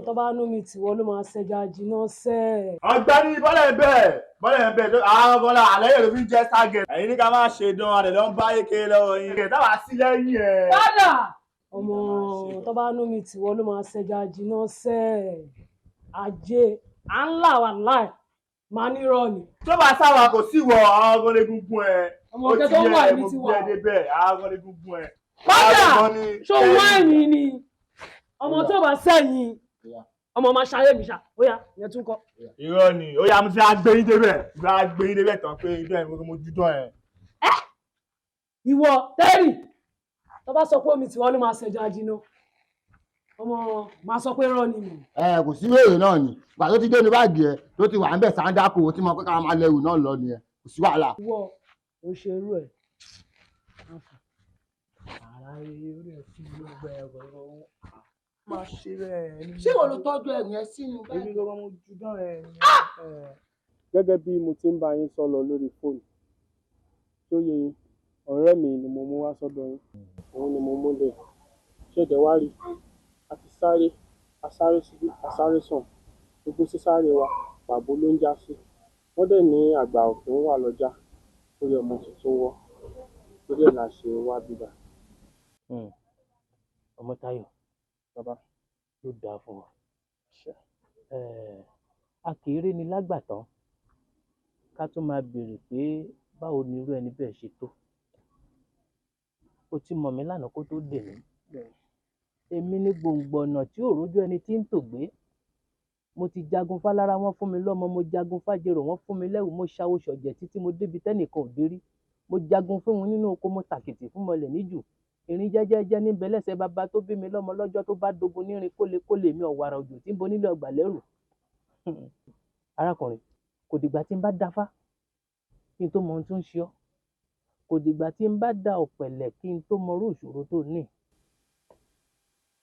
tó bá nú mi tìwọ́ ló máa ṣẹja jiná sẹ́. Ọ̀gbẹ́ni bọ́lẹ̀ bẹ́ẹ̀, bọ́lẹ̀ bẹ́ẹ̀, àwọn bọ́lá àlẹ́ yóò fi jẹ́ target. Ẹ̀yin ní ká má ṣe dán, adẹ̀ ló ń bá èké lọ́wọ́ yín. Táwa sí lẹ́yìn ẹ̀. Padà! Ọmọ tó bá nú mi tìwọ́ ló máa ṣẹja jiná sẹ́. Ajé, à ń là wà láì, máa nírọ̀ ni. Tó bá sáwà kò sí wọ àwọn ọgọ́lẹ́gúngún ẹ. Ọmọ ọ̀kẹ́ tó wà ní tiwa. Ó ti yẹ mo gbé ẹ débẹ̀, àwọn ọgọ́lẹ́gúngún ẹ. Padà! Ṣó wáìnì ni? Ọmọ tó bá sẹ́yìn, ọmọ máa ṣayé mi ṣá, ó yá, ìyẹn tún kọ́. Irọ́ ni, ó yá, mo ti gbé yín débẹ̀, gba gbé yín débẹ̀ tán pé ibẹ̀ ni mo jú tán ẹ̀. Ìwọ Tẹ́rì, tó bá sọ pé omi tiwọn ló máa ṣẹja jiná, ọmọ máa sọ pé irọ́ ni mò. Ẹ kò sí wéèrè náà ni, ìgbà tó ti dé ní báàgì ẹ tó ti wà ń bẹ̀ sáńdákò tí mo pé ká máa lẹ́rù náà lọ nìyẹn, kò sí wàhálà. Ìwọ ò ṣe irú ẹ̀. Máa ṣe bẹ́ẹ̀. Ṣé ìwọ ló tọ́jú ẹrù yẹn sínú báàgì? Èmi gangan mo ju dán ẹ. Gẹ́gẹ́ bí mo ti ń bá yín sọ lọ lórí fóònù tó yé yín, ọ̀rẹ́ mi ni mo mú wá sọ́dọ̀ yín, òun ni mo mú lẹ̀ ṣẹ̀dẹ̀ wá rí. A ti sáré, a sáré síbí, a sáré sàn, gbogbo sísáré wa pàbó ló ń já sí. Wọ́n dẹ̀ ní àgbà òkè ń wà lọ́jà lórí ọmọ tuntun wọ́, torí ẹ̀ la ṣe wá bíbá. Ọmọ́táyọ̀, bàbá, ló dáa fún ọ. A kì í rí ni lágbàtàn ká tún máa béèrè pé báwo ni irú ẹni bẹ́ẹ̀ ṣe tó. O ti mọ̀ mí lánàá kó tó dè mí. Èmi ní gbòǹgbò ọ̀nà tí ò rójú ẹni tí ń tògbé. Mo ti jagun fálára, wọ́n fún mi lọ́mọ, mo jagun fájèrò, wọ́n fún mi lẹ́wù, mo ṣàwo ṣọ̀jẹ̀ títí mo débi tẹ́nìkan ò dé rí. Mo jagun fún wọn nínú oko, mo tàkìtì fún mọlẹ̀ níjù. Ìrìn jẹ́jẹ́jẹ́ níbẹ̀ lẹ́sẹ̀ bàbá tó bí mi lọ́mọ lọ́jọ́ tó bá dogun nírin kólekóle, mi ọ̀wàrà òjò tí ń bo nílé ọgbà lẹ́rù. Arákùnrin, kò dìgbà tí n bá dáfá kí n tó mọ ohun tó ń ṣe ọ́, kò dìgbà tí n bá da ọ̀pẹ̀lẹ̀ kí n tó mọrú ìṣòro tó ní.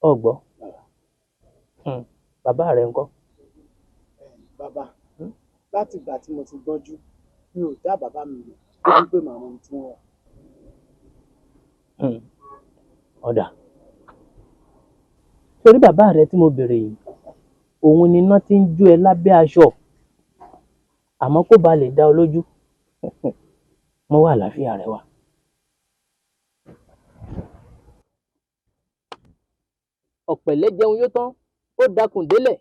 Ọ̀gbọ́, bàbá rẹ ńkọ́? Bàbá, láti ìgbà tí mo ti gbọ́njú, mi ò dá bàbá mi mọ̀ débi pé màá mọ ohun tí wọ́n wà. Ọ̀dà, torí bàbá rẹ tí mo béèrè yìí, òun ni iná tí ń jó ẹ lábẹ́ aṣọ, àmọ́ kó ba lè dá ọ lójú, mo wá àlàáfíà rẹ wá. Ọ̀pẹ̀lẹ̀ jẹun yó tán, ó dakùn délẹ̀.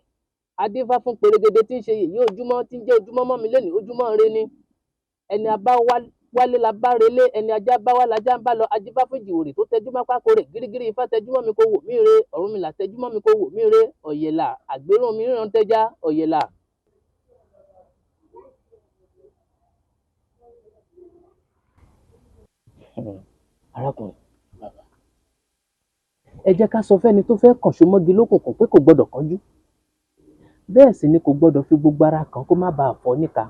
Adífá fún perégedé tí ń ṣe yèyé ojúmọ́, tí ń jẹ́ ojúmọ́ mọ́ mi lénìí, ojúmọ́ ire ni. Ẹni a bá wálé la bá relé, ẹni ajá bá wá lajá ń bá lọ. Ajífá fún jìwòrì tó tẹjú mọ́ pákó rẹ̀ gírígírí. Ifá tẹjú mọ́ mi kó wò mí re, Ọ̀rúnmìlà tẹjú mọ́ mi kó wò mí re, ọ̀yẹ̀là àgbérùn mi ríran tẹja, ọ̀yẹ̀là. Arákùnrin, ẹ jẹ́ ká sọ fẹ́ni tó fẹ́ kànṣó mọ́gi lókùnkùn pé kò gbọ́dọ̀ kánjú, bẹ́ẹ̀ sì ni kò gbọ́dọ̀ fi gbogbo ara kàn kó má bàa fọ́ níka,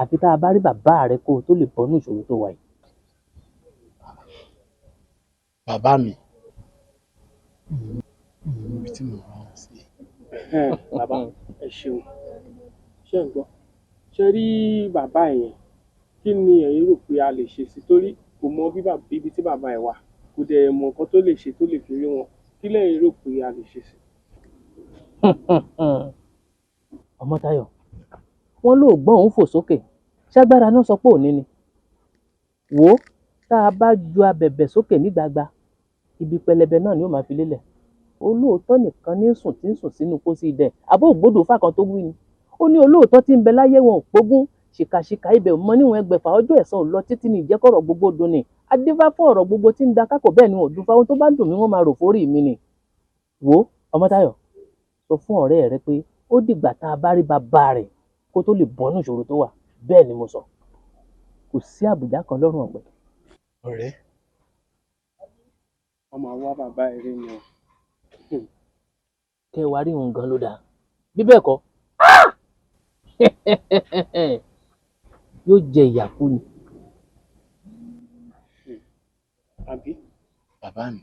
àfi tá a bá rí bàbá rẹ kó o tó lè bọ́nú ìṣòro tó wà yìí. Bàbá mi, níbi tí mo rán wọn sí. Bàbá, ẹ ṣeun. Ṣé ń gbọ́? Ṣe rí bàbá yẹn, kí ni ẹ̀yin rò pé a lè ṣe sí, torí kò mọ ibi tí bàbá ẹ̀ wà, kò dẹ̀ mọ nǹkan tó lè ṣe tó lè fi rí wọn. Kí lẹ̀yin rò pé a lè ṣe sí? Ọmọ́táyọ̀, wọ́n lóò gbọ́n òun fò sókè, ṣágbára náà sọ pé òní ni. Wò ó, tá a bá ju abẹ̀bẹ̀ sókè ní gbagba, ibi pẹlẹbẹ náà ni ó máa fi lélẹ̀. Olóòótọ́ nìkan ní sùn tí ń sùn sínú pósí idẹ. Àbó ògbódò fákan tó wí ni. Ó ní olóòótọ́ tí ń bẹ láyé wọn ò pógún, ṣìkàṣìkà ibẹ̀ ò mọ níwọ̀n ẹgbẹ̀fà, ọjọ́ ẹ̀san ò lọ títí ní ìjẹ́kọ̀rọ̀ gbogbo dùn ni. Adífá fún ọ̀rọ̀ gbogbo tí ń da kákò, bẹ́ẹ̀ ni wọn ò dúfá, ohun tó bá dùn mí wọ́n máa rò fórí mi ni. Wò ó, Ọmọ́táyọ̀, sọ fún ọ̀rẹ́ rẹ pé ó dìgbà tá a bá rí bàbá rẹ̀ kó tó lè bọ́nú ìṣòro tó wà. Bẹ́ẹ̀ ni mo sọ, kò sí àbùjá kan lọ́rùn ọ̀pẹ. Ọ̀rẹ́, Wọ́n máa wá bàbá ẹ̀ rí ni o. Kẹ́ ẹ wá rí òun gan ló dáa, bí bẹ́ẹ̀ kọ́ yóò jẹ ìyà kú ni. Àbí? Bàbá mi.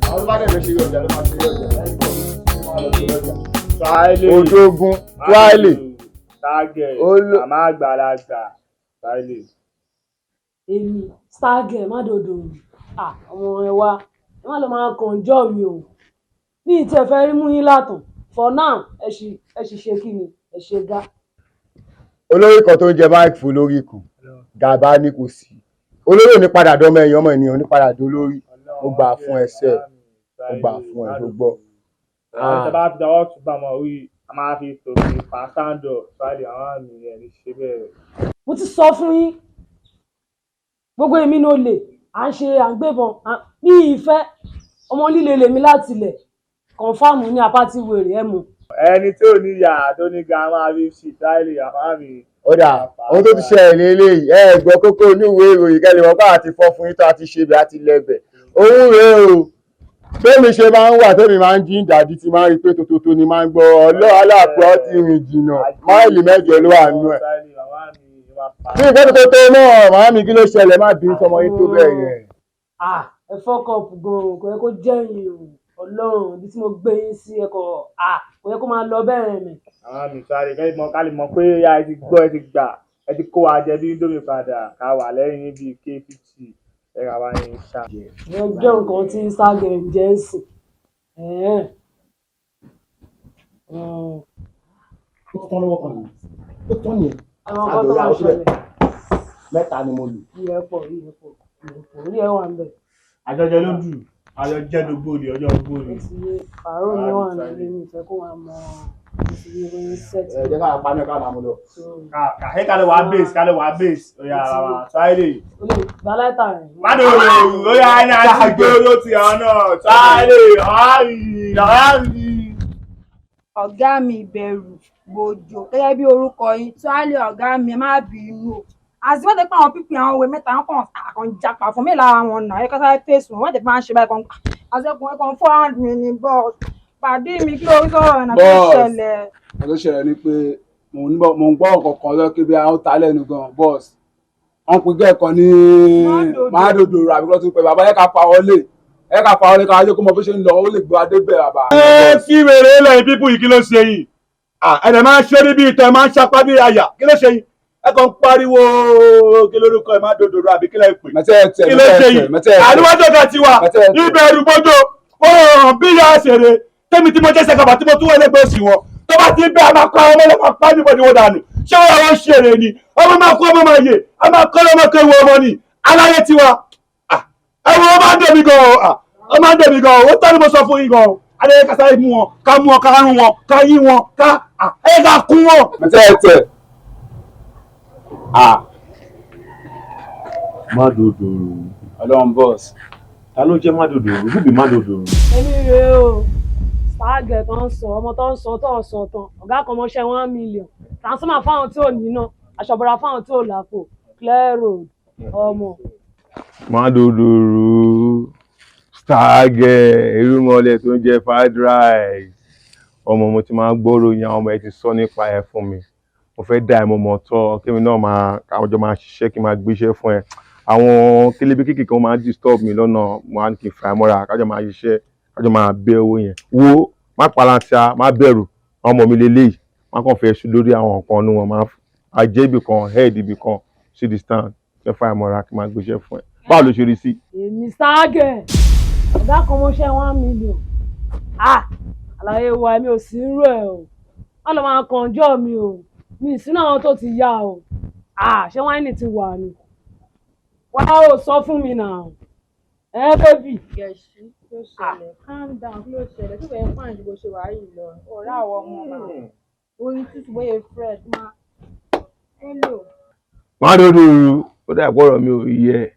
Àwọn tó bá dẹ̀ fẹ́ ṣeré ọjà ló máa ṣeré ọjà. Tíráìlì. Odógún, tíráìlì. Target, màmá àgbàlagbà, tíráìlì. Èmi stargẹ̀ má dòdò, ọmọ ẹ wá, ẹ má lọ máa kànjọ́ mi o, ní ìtẹ̀ fẹ́ rí mú yín látàn. For now, ẹ ṣì ṣe kí ni ẹ ṣe gá. Olórí kan tó ń jẹ máìkì fún lórí ikùn gàba ni kò sí olórí ò ní padà dọ́mọ ẹ̀yìn, ọmọ ènìyàn ò ní padà dolórí. Mo gbà fún ẹsẹ̀, mo gbà fún ẹ tó gbọ́. Àwọn tó bá fi ọwọ́ tún bá ọmọ orí, a máa fi tòkè fà sáńdọ̀, tíráìlì, àwọn àmì ẹ̀ ní ṣe bẹ́ẹ̀. Mo ti sọ fún yín, gbogbo èmi ní olè à ń ṣe, à ń gbébọn ní ìfẹ́ ọmọ líle lèmi láti ilẹ̀, kọ̀ǹfàmù ní apáti wèrè ẹ̀ mú. Ẹni tí ò ní yà tó ní ga máa fi ṣì, tíráìlì, àwọn àmì. Ó dà, ohun tó ti ṣẹlẹ̀ lélẹ́yìí, ẹ gbọ́ kókó oníwèé ìròyìn kẹ́lẹ́ mọ́ pé àti fọ́ fún yín tó a ti ṣe bẹ́ẹ̀ àti lẹ́bẹ̀. Òun rèé o, bẹ́ẹ̀mi ṣe máa ń wà tẹ́mi máa ń jí ìdàdí tí máa ń rí pé tòótọ́ ni máa ń gbọ́ ọlọ́ aláàpẹ́ ọ ti rìn jìnnà máìlì 8 ló wà nù ẹ̀. Bí ìfẹ́ tòótọ́ náà, màámi, kí ló ṣẹlẹ̀? Má bínú sọmọ yín tó bẹ́ẹ̀ yẹn. Ẹ fọ́kọ̀pù gan-an, kò yẹ kó jẹ́yìn o, Ọlọ́run ibi tí mo gbé yín sí ẹ̀kọ́, kò yẹ kó máa lọ bẹ́ẹ̀ mi. Àwọn àmì sáré kẹ́ mọ̀ ká lè mọ̀ pé ẹ ti gbọ́, ẹ ti gbà, ẹ ti kó wa jẹ bí Indomie padà ká wà lẹ́yìn bíi K50 ẹ kà wá yín ṣá. Ẹ jẹ́ nǹkan tí stargẹ̀ ń jẹ́ ń sìn. Ó tán lọ́wọ́ kan nìyẹn, ó tán nìyẹn. Àwọn kan tó máa ṣẹlẹ̀. Mẹ́ta ni mo lù. Ìyẹn pọ̀, ìyẹn pọ̀, ìyẹn pọ̀, orí ẹ̀ wà ń bẹ̀. Àjọjẹ ló dùn, àjọjẹ ló gbòòlì, ọjọ́ gbòòlì. Pàrọ̀ mi wà nílé, mi ìfẹ́ kó máa mọ ìṣe. Ẹ jẹ́ ká pa náà ká máa mú lọ. Kàhé ká lè wá base, ká lè wá base, oya ara wa, tíráìlì. Bàláìtà rẹ̀. Má dòdò, oya ẹni àti gbé ló ti hàn náà, tíráìlì, ọ̀hánì, ọ̀hánì. Ọ̀gá mi ìbẹ̀rù gbòjò gẹ́gẹ́ bí orúkọ yín, tíráìlì, ọ̀gá mi, ẹ má bínú o. Àti wọ́n ti pa àwọn pípín àwọn òwe mẹ́ta wọn kàn kàn japa fún mi lára wọn náà, ẹ̀ka sáré fèsì wọn, wọ́n ti máa ń ṣe báyìí kan àti ẹ̀kan fọ́ọ̀rọ̀ mi ní bọ́ọ̀sì pàdé mi, kí lórí sọ̀rọ̀ náà, kí ló ṣẹlẹ̀? Ọ̀rọ̀ tó ṣẹlẹ̀ ni pé mò ń gbọ́ ọ̀kọ̀ kan lọ́kẹ́ bí àwọn ta lẹ́nu gan, bọ́ọ̀sì wọ́n pe gẹ́ẹ̀kan ní mádòdò àbí kí wọ́n tún pè bàbá yẹ ká pa wọlé Ẹ ká fa ọlẹ́ ká ayé kó mọ bó ṣe ń lọ, ó lè gbọ́ adé bẹ́ẹ̀ bàbá. Ẹ fi wèrè lẹ́yìn pípù yìí, kí ló ṣe yìí? Ẹ̀rẹ̀ máa ń ṣe níbi ìtàn, ẹ̀ máa ń ṣapá bí àyà, kí ló ṣe yìí? Ẹ kàn ń pariwo kí lórúkọ ẹ má dòdòdò àbí kí lẹ́ pè? Kí ló ṣe yìí? Àríwájú ọ̀gá ti wà, ìbẹ̀rù bójó, ó bí ìyá ṣèrè, tẹ́mi tí mo jẹ́ sẹ́kàbà tí mo tún wọlé gbé òsì wọn. Tó bá ti bẹ́ a máa kọ́ ọmọ ọlọ́pàá pa níbo ni wọ́n dànù. Ṣé wọ́n àwọn ṣèrè ni? Ọmọ máa kú, ọmọ máa yè, a máa kọ́ lọ́mọ kéwu ọmọ ni. Aláyé tiwa. Ẹ wo, ó máa ń dèmí gan-an, ó máa ń dèmí gan-an, ó tọ́ ni mo sọ fún yín gan-an. Adéyẹ ká sáré mú wọn, ká mú wọn, ká rún wọn, ká yí wọn, ká ẹ ká kún wọn. Mẹ́tẹ̀ẹ̀tẹ̀. Mádòdòrò. Ọlọ́run boss. Ta ló jẹ́ Mádòdòrò? Who be Mádòdòrò? Èmi rèé o, ságẹ̀ tó ń sọ, ọmọ tó ń sọ tó ń sọ tán, ọ̀gá kan mọṣẹ́ 1 million, transformer fáwọn tí ò níná, aṣọ̀bọ̀ra fáwọn tí ò lápò, clear road, ọmọ. Mádòdòrò, Stargẹ̀, irúmọlẹ̀ tó ń jẹ fried rice. Ọmọ, mo ti máa ń gbọ́rò yẹn, àwọn ọmọ ẹ ti sọ nípa ẹ fún mi. Mo fẹ́ dá ẹ mọ̀ mọ̀ tọ́, kémi náà máa káwọn jọ máa ṣiṣẹ́, kí n máa gbéṣẹ́ fún ẹ. Àwọn kélébé kéékèèké wọn máa ń disturb mi lọ́nà, mo á ní kí n fà á mọ́ra, kájọ máa ṣiṣẹ́, kájọ máa bẹ́ owó yẹn. Wo, má palantia, má bẹ̀rù, àwọn ọmọ mi leléyìí, má kàn fẹ́ ṣu lórí àwọn nǹkan inú wọn, máa ajé ibì kan, head ibì kan, see the stand, fẹ́ fà á mọ́ra kí n máa gbéṣẹ́ fún ẹ. Báwo ló ṣe rí sí? Èmi ságẹ̀, ọ̀gá kan mọṣẹ́ 1 million. Ah, àlàyé wa, èmi ò sí irú ẹ̀ o. Má lọ máa kànjọ́ mi o. Mi ì sínú àwọn tó ti yá o. Ah, ṣé wáìnì ti wà ni? Wá ò sọ fún mi nà. Ẹ baby. Gẹ̀ṣí, kí ló ṣẹlẹ̀? Calm down, kí ló ṣẹlẹ̀? Tí bẹ̀rẹ̀ fún àjùbọ̀ ṣe wàá yìí lọ. Ọ̀rẹ́ àwọn ọmọ náà. Orin tútù bóyá fresh máa. Hello. Mádòdòrò, ó dà pọ̀rọ̀ mi ò yẹ.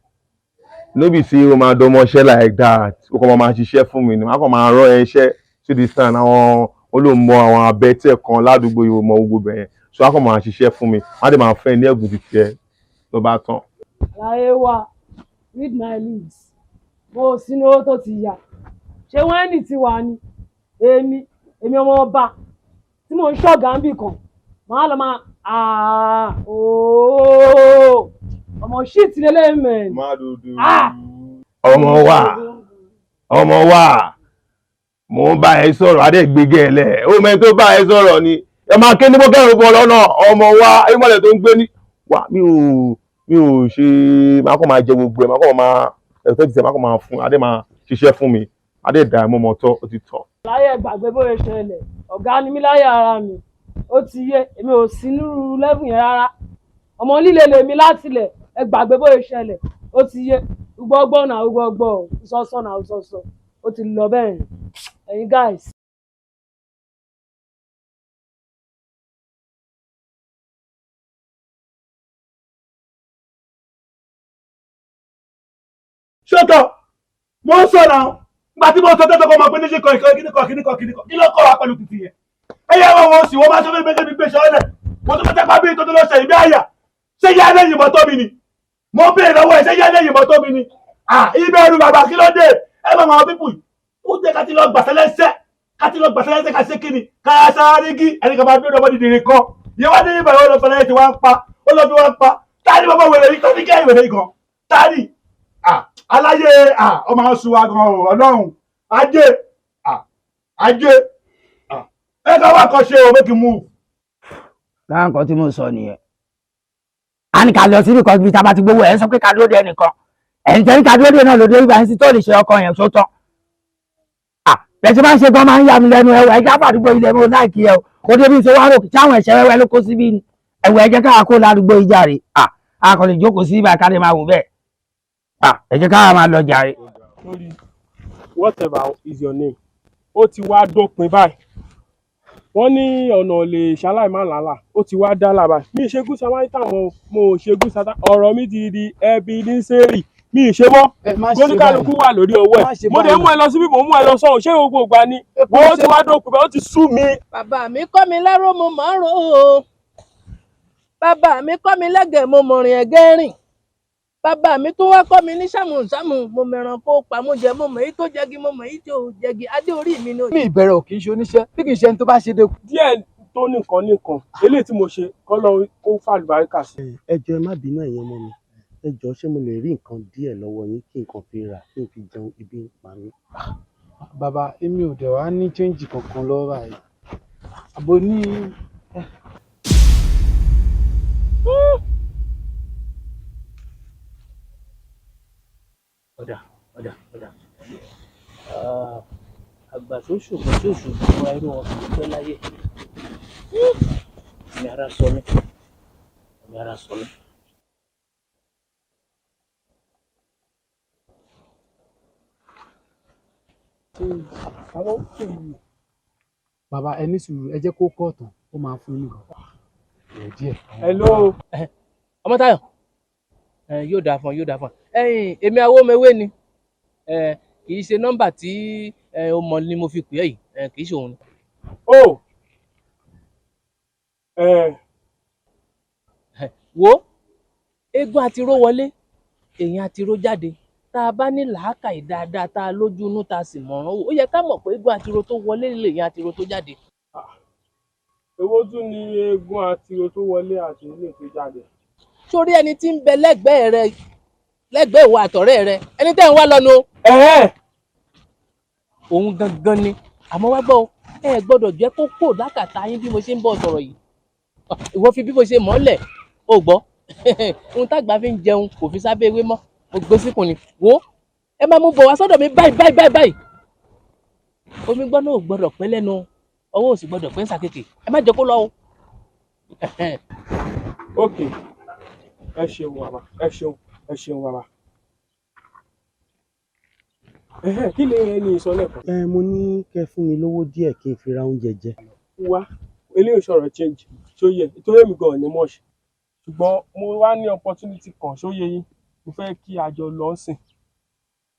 No be say o máa dọmọṣẹ́ like that. O kàn máa ṣiṣẹ́ fún mi ni. Má kàn máa rán ẹ iṣẹ́ to the stand. Àwọn olóòmọ àwọn abẹ́tẹ̀ kan ládùúgbò yìí, mọ gbogbo bẹ̀yẹn. So á kàn máa ṣiṣẹ́ fún mi. Má dẹ̀ máa fẹ́ ní ẹ̀bùn ti tiẹ̀ ló bá tán. Àlàyé wa, read my lips. Mo ò sínú owó tó ti yá. Ṣé wáìnì ti wà ni? Èmi ọmọ ọba tí mò ń ṣọ̀gá ń bì kan. Màá lọ máa ooo ọmọ shit lélẹ́yìn mẹ́rin. Mádòdòrò. Ọmọ wa, ọmọ wa, mò ń bá ẹ sọ̀rọ̀, adé gbégé ẹ lẹ̀. Ó mẹ́ni tó bá ẹ sọ̀rọ̀ ni. Ẹ máa ké ní bó kẹ́rù bọ̀ lọ́nà, ọmọ wa, ìmọ̀lẹ̀ tó ń gbé ní. Wà mi ò ṣe, máa kàn máa jẹ gbogbo ẹ̀, máa kàn máa ẹ̀fẹ́ ti sẹ̀, máa kàn máa fún, adé máa ṣiṣẹ́ fún mi. Adé dà mọ́ mọ́ tọ́, ó ti tọ̀. Láyé, gbàgbé bóyá ṣẹlẹ̀, ọ̀gá ni mí láyé ara mi, ó ti yé. Èmi ò sí nírú level yẹn rárá. Ọmọ líle lèmi látilẹ̀. Ẹ gbàgbé bóyá ṣẹlẹ̀, ó ti yé. Ugbọ́gbọ́ náà ugbọ́gbọ́, sọ́sọ́ náà sọ́sọ́, ó ti lọ bẹ́ẹ̀ ẹ̀yin guys. Ṣọ́tọ̀ mo ń sọ̀rọ̀ àwọn nígbà tí mo sọ tẹ́tọ́ kọ́ máa pé níṣẹ́ kan ìkan kíníkan kíníkan kíníkan, kí ló kọ́ wa pẹ̀lú títì yẹn? Ẹ̀yẹ wọn wọn sì wọ́n máa sọ fún mi pé mi gbé sọ́ọ́lẹ̀, mo tún fẹ́ tẹ́pá bí tó tó lọ ṣe ìbí àyà. Ṣé yá lẹ́yìn mọ́tò mi ni? Mo béèrè lọ́wọ́ ẹ̀, ṣé yá lẹ́yìn mọ́tò mi ni? Ìbẹ̀rù bàbá, kí ló dé? Ẹ bá àwọn pípù yìí, ó jẹ́ ká ti lọ gbàsẹ́lẹ́sẹ́, ká ti lọ gbàsẹ́lẹ́sẹ́, ká ṣe kíni, ká sáré kí ẹnì kan máa bí ọmọdé dìrì kan yẹ wá ní ìbẹ̀rù ó lọ fẹlẹ́ ti wá ń pa, ó lọ fi wá ń pa. Tani bàbá wèrè yìí? Tani kẹ́ ìwèrè yìí gan? Tani aláyé ọmọ oṣù wa gan o? Ọlọ́run, ajé, ajé, ẹ ká wá kọ́ ṣe o, make you move. Lára nǹkan tí mo sọ nìyẹn, a ní ká lọ síbi kan, ibi tá a bá ti gbowó. Ẹ̀ ń sọ pé ká dúró de ẹnìkan, ẹ̀ ń tẹ́rí ká dúró de náà lòdì ibà ń sí tó lè ṣe ọkọ yẹn tó tán. Bẹ́ẹ̀ tí máa ń ṣe gan máa ń yà mí lẹ́nu. Ẹ̀wọ̀ ẹ̀já fàdúgbò ilẹ̀ mo láìkí ẹ̀ o. Kò débi ṣe wá rò tí àwọn ẹ̀ṣẹ̀ wẹ́wẹ́ ló kó síbí ni. Ẹ̀wọ̀ ẹ̀jẹ̀ káwa kó ládùúgbò yìí jàre. A kò lè jókòó sí ibà ká lè máa wò bẹ́ẹ̀. Ẹ jẹ́ káwa máa lọ jàre. Lórí whatever is your name, ó ti wá dópin báyìí. Wọ́n ní ọ̀nà lè ṣaláì má làálàá, ó ti wá dá làbà. Mi ì ṣe good samaritan mọ́ o, mo ò ṣe good samaritan. Ọ̀rọ̀ mi ti di ẹbí ní sẹ́rì, mi ì ṣe mọ́. Kóníkàlùkù wà lórí ọwọ́ ẹ̀. Mo dẹ̀ mú ẹ lọ síbí, mo mú ẹ lọ sọ́hùn. Ṣé gbogbo ìgbà ni wọ́n ti wá dópin báyìí? Ó ti sú mi. Bàbá mi kọ́ mi láró, mo mọ̀ ń ro o. Bàbá mi kọ́ mi lẹ́gẹ̀ẹ́, mo mọ̀ rìn ẹ̀gẹ́ rìn. Bàbá mi tún wá kọ́ mi ní sàmùsàmù, mo mẹ̀ràn kó pamọ́ jẹ, mo mọ̀ èyí tó jẹgi, mo mọ̀ èyí tó jẹgi. Adé orí mi ni. Mi ìbẹ̀rẹ̀ ò kì í ṣe oníṣẹ́ bí kì í ṣe ẹni tó bá ṣe dé. Díẹ̀ tó nìkan nìkan eléyìí tí mo ṣe kọ́ lọ kó fàlùbáríkà sí. Ẹ jọ̀ọ́, ẹ má bínú, ẹ̀yin ọmọ mi. Ẹ jọ̀ọ́, ṣé mo lè rí nǹkan díẹ̀ lọ́wọ́ yín kí n kàn fi rà, kí n fi jẹun? Ibi ń pa mí. Bàbá, èmi ò dẹ̀ wá ní change kankan lọ́wọ́ báyìí. Àbò ní. Ọ̀dà ọ̀dà ọ̀dà, àgbà tó ṣògùn tí ò ṣògùn fúnra, irú wọn kì í pẹ́ láyé. Ẹ̀mí ara sọ mí, ẹ̀mí ara sọ mí. Bàbá, ẹ ní sùúrù, ẹ jẹ́ kó kọ́ ọ̀tàn, ó máa fún yín nìkan. Ẹ díẹ̀. Hello. Ọmọ́táyọ̀, yóò dáa fún ọ, yóò dáa fún ọ. Ẹ̀yin, èmi awómewé ni. Kì í ṣe nọ́mbà tí o mọ̀ ni mo fi pè é yìí, kì í ṣe òun ni. O ẹ Wo, eégún àti ró wọlé, èèyàn àti ró jáde. Tá a bá ní làákàyè dáadáa, tá a lójú inú, tá a sì mọ̀ràn wò, ó yẹ ká mọ̀ pé eégún àti ró tó wọlé lèèyàn àti ró tó jáde. Èwo tún ni eégún àtiro tó wọlé àti ilé tó jáde? Sórí ẹni tí ń bẹ lẹ́gbẹ̀ẹ́ rẹ, lẹ́gbẹ̀ẹ́ ìwọ àtọ̀rẹ́ rẹ, ẹni tẹ́ ń wá lọ́nu o. Òun gangan ni. Àmọ́ wá gbọ́ o, ẹ gbọ́dọ̀ jẹ́ kó kò lákàtà yín bí mo ṣe ń bọ̀ sọ̀rọ̀ yìí. Ìwọ fi bí mo ṣe mọ̀ ọ́ lẹ̀ o gbọ́. Ohun tágbà fi ń jẹun kò fi sábẹ́ ewé mọ́, mo gbé síkùn ni. Wo, ẹ máa mú bọ̀ wá sọ́dọ̀ mi báyìí báyìí báyìí báyìí. Omi gbọ́dọ̀ ò gbọ́dọ̀ pẹ́ lẹ́nu, ọwọ́ ò sì gbọ́dọ̀ pẹ́ ń sàkékè. Ẹ má jẹ́ kó lọ o. Ok, ẹ ṣeun bàbá, ẹ ṣeun, ẹ ṣeun bàbá. Ẹhẹ́, kí ni ẹni sọ lẹ́ẹ̀kan? Ẹ mo ní kẹ́ fún mi lówó díẹ̀ kí n fi ra oúnjẹ jẹ. Wá, eléyìí sọ̀rọ̀ change ṣó yẹ, torí èmi gan-an ní mọ̀ọ́ṣì, ṣùgbọ́n mo wá ní opportunity kan, ṣó yẹ yín? Mo fẹ́ kí a jọ lọ sìn,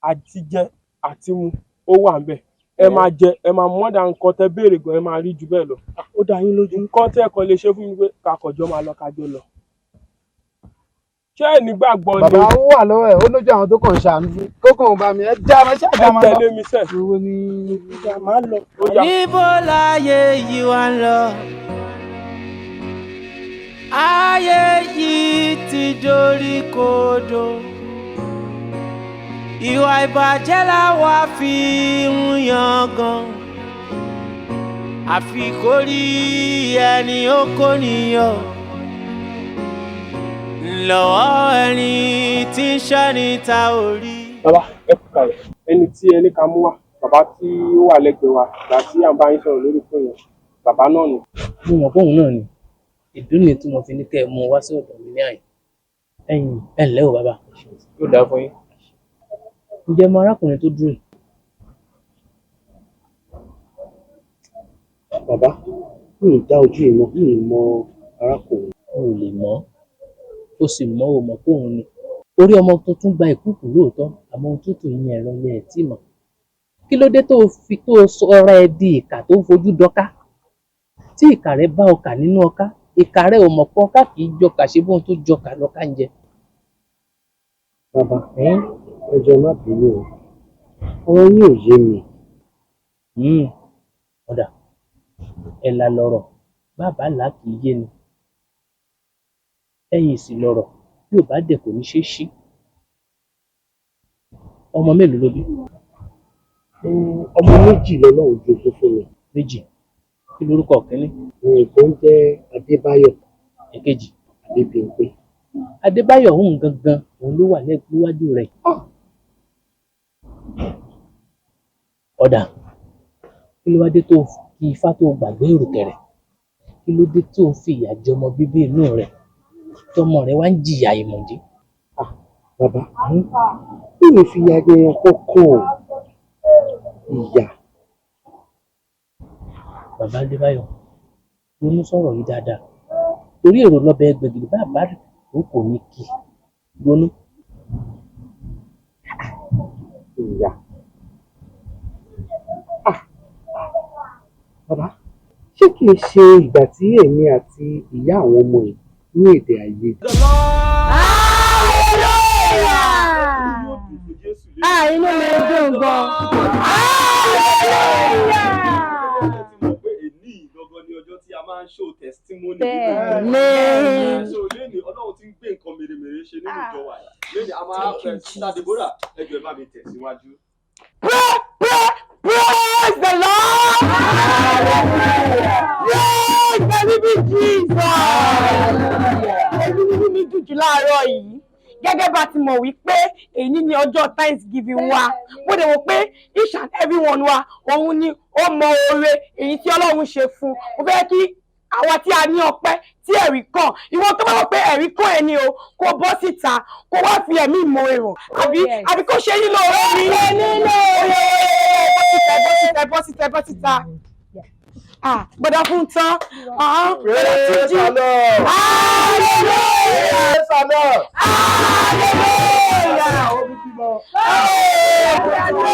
àti jẹ àti mu ó wà ńbẹ̀. Ẹ máa jẹ, ẹ máa mọ̀ dá nǹkan tẹ béèrè gan, ẹ máa rí ju bẹ́ẹ̀ lọ. Ó dá yín lójú? Nǹkan tẹ́ ẹ kàn lè ṣe fún mi pé kakọ̀jọ́ máa lọ, kájọ lọ. Ṣé ẹ nígbàgbọ́ ni? Bàbá, ó wà lọ́wọ́ ẹ̀, ó lójú àwọn tó kàn ń ṣàánú fún kókò ń bá mi, ẹ já máa ṣe àjà máa lọ. Ẹ tẹ̀lé mi sẹ́. Owó ni máa lọ. Níbo láyé yìí wá ń lọ? Ayé yìí ti dorí kodò. Ìwà ìbàjẹ́ làwa fi ń yangàn. Àfi kó rí ẹni ó kó níyọ. Lọ́wọ́ ẹni tí ń ṣọ́ni ta ò rí. Bàbá, ẹ kú kalẹ̀. Ẹni tí ẹ ní ká mú wá, bàbá tí ó wà lẹ́gbẹ̀ẹ́ wa ìgbà tí à ń bá yín sọ̀rọ̀ lórí fóònù yẹn, bàbá náà nù. Mo mọ̀ pé òun náà ni. Ìdí nìyí tí mo fi ní kẹ́ ẹ mú un wá sí ọ̀dọ̀ mi ní àyè. Ẹ̀yin, ẹ ǹlẹ́ o bàbá. Yóò dáa fún yín. Ǹjẹ́ mọ arákùnrin tó dúró yìí? Bàbá, mi ì dá ojú yìí mọ̀, mi ì mọ arákùnrin. O ò lè mọ̀ ọ́, o sì mọ̀, o mọ̀ pé òun ni. Orí ọmọ tuntun gba ìkúùkù lóòótọ́, àmọ́ ohun tó tò yín ẹ̀rọ ni ẹ̀ tí mọ̀. Kí ló dé tó o fi tó o sọra ẹ di ìkà tó ń fojú dọká? Tí ìkà rẹ bá ọkà nínú ọká, ìkà rẹ ò mọ̀ pé ọká kì í jọkà, ṣe bóun tó jọkà lọká ń jẹ. Bàbá, ẹ jọ̀ọ́, má bínú o, ọ̀rọ̀ yín ò yé mi. Ọ̀dà ẹ̀là lọ̀rọ̀, bàbá là kì í yé ni. Ẹ̀yìn sì lọ̀rọ̀, bí ò bá dẹ̀ kò ní ṣeé ṣí. Ọmọ mélòó ló bí? Ọmọ méjì lọ́lọ́run jogún fún mi. Méjì. Kí lorúkọ kínní? Nǹkan jẹ́ Adébáyọ̀. Èkejì? Adébímpé. Adébáyọ̀ òun gangan, òun ló wà níwájú rẹ̀. Ọ̀dà, kí ló wá dé tó fi ifá tó gbàgbé ìrùkẹ̀rẹ̀? Kí ló dé tó fi ìyà jẹ ọmọ bíbí inú rẹ̀, tọmọ rẹ̀ wá ń jìyà ìmọ̀dí? Bàbá, mi ò fi ìyà jẹ ẹranko kan, ìyà. Bàbá Adébáyọ̀, ronú sọ̀rọ̀ yìí dáadáa, torí èrò lọ́bẹ̀ gbẹ̀gìrì, bàbá tó kò ní kí ronú. Ìyà. Bàbá, ṣé kìí ṣe ìgbà tí èmi àti ìyá àwọn ọmọ yìí ní èdè àìyedè? Ah, inú mi dùn gan. Gangan ni ọjọ́ tí a máa ń show testimony. Bẹ́ẹ̀ni. So lónìí, Ọlọ́run ti ń gbé nǹkan mèremère ṣe nínú ìjọ wa yìí. Lónìí a máa fẹ́ Sister Deborah, ẹ jọ̀ọ́ ẹ bá mi tẹ̀síwájú. Praise the Lord! Praise the living Jesus! Èmi nínú mi dùn jù láàárọ̀ yìí. Gẹ́gẹ́ bá ti mọ̀ wípé èyí ni ọjọ́ Thanksgiving wa. Mo dẹ̀ wò pé each and every one wa òun ni ó mọ oore èyí tí Ọlọ́run ṣe fún. Mo fẹ́ kí àwa tí a ní ọpẹ́ tí ẹ̀rí kàn. Ìwọ tó bá wọ̀ pé ẹ̀rí kàn ẹ́ ni o, kó bọ́ síta, kó wá fi ẹ̀mí ìmoore hàn. Àbí kó ṣe yín lóore ni. Ṣe yín lóore. Bọ́ síta, bọ́ síta, bọ́ síta. Ah, gbọ́dọ̀ fún tán. Gbọ́dọ̀ tún jí. Hallelujah! Hallelujah!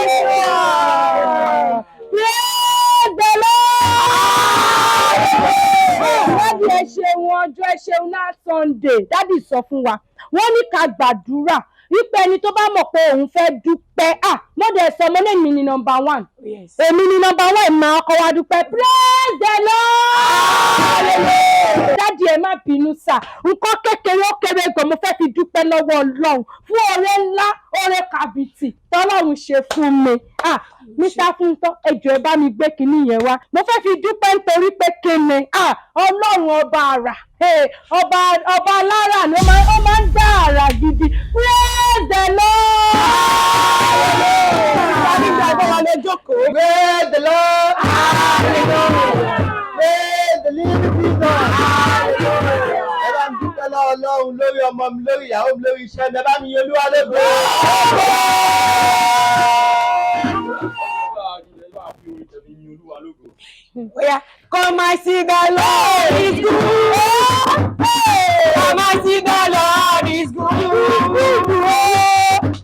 Hallelujah! Praise the Lord! Daddy, ẹ ṣeun ọjọ́, ẹ ṣeun náà Sunday. Daddy sọ fún wa, wọ́n ní ká gbàdúrà wípé ẹni tó bá mọ̀ pé òun fẹ́ dúpẹ́, ah, mo dẹ̀ sọ mo ní èmi ni number one, èmi ni number one, máa kọ́ wa dúpẹ́. Praise the Lord! Daddy, ẹ má bínú sà, nǹkan kékeré ó kéré gan mo fẹ́ fi dúpẹ́ lọ́wọ́ Ọlọ́run fún oore ńlá, oore kàbìtì tọ́lọ́run ṣe fún mi. Ah, Mr. Fúntọ́, ẹ jọ̀ọ́ ẹ bá mi gbé kinní yẹn wá, mo fẹ́ fi dúpẹ́ nítorí pé kíni, ah, Ọlọ́run ọba àrà, ọba ọba alára ni ó máa ń dá àrà gidi. Praise the Lord! Praise the Lord! Praise the living Jesus! Ẹ bá mi dúpẹ́ lọ́wọ́ Ọlọ́run lórí ọmọ mi, lórí ìyàwó mi, lórí iṣẹ́ mi, ẹ bá mi yin Olúwa lógo. Oya, come and see the Lord is good. Come and see the Lord is good.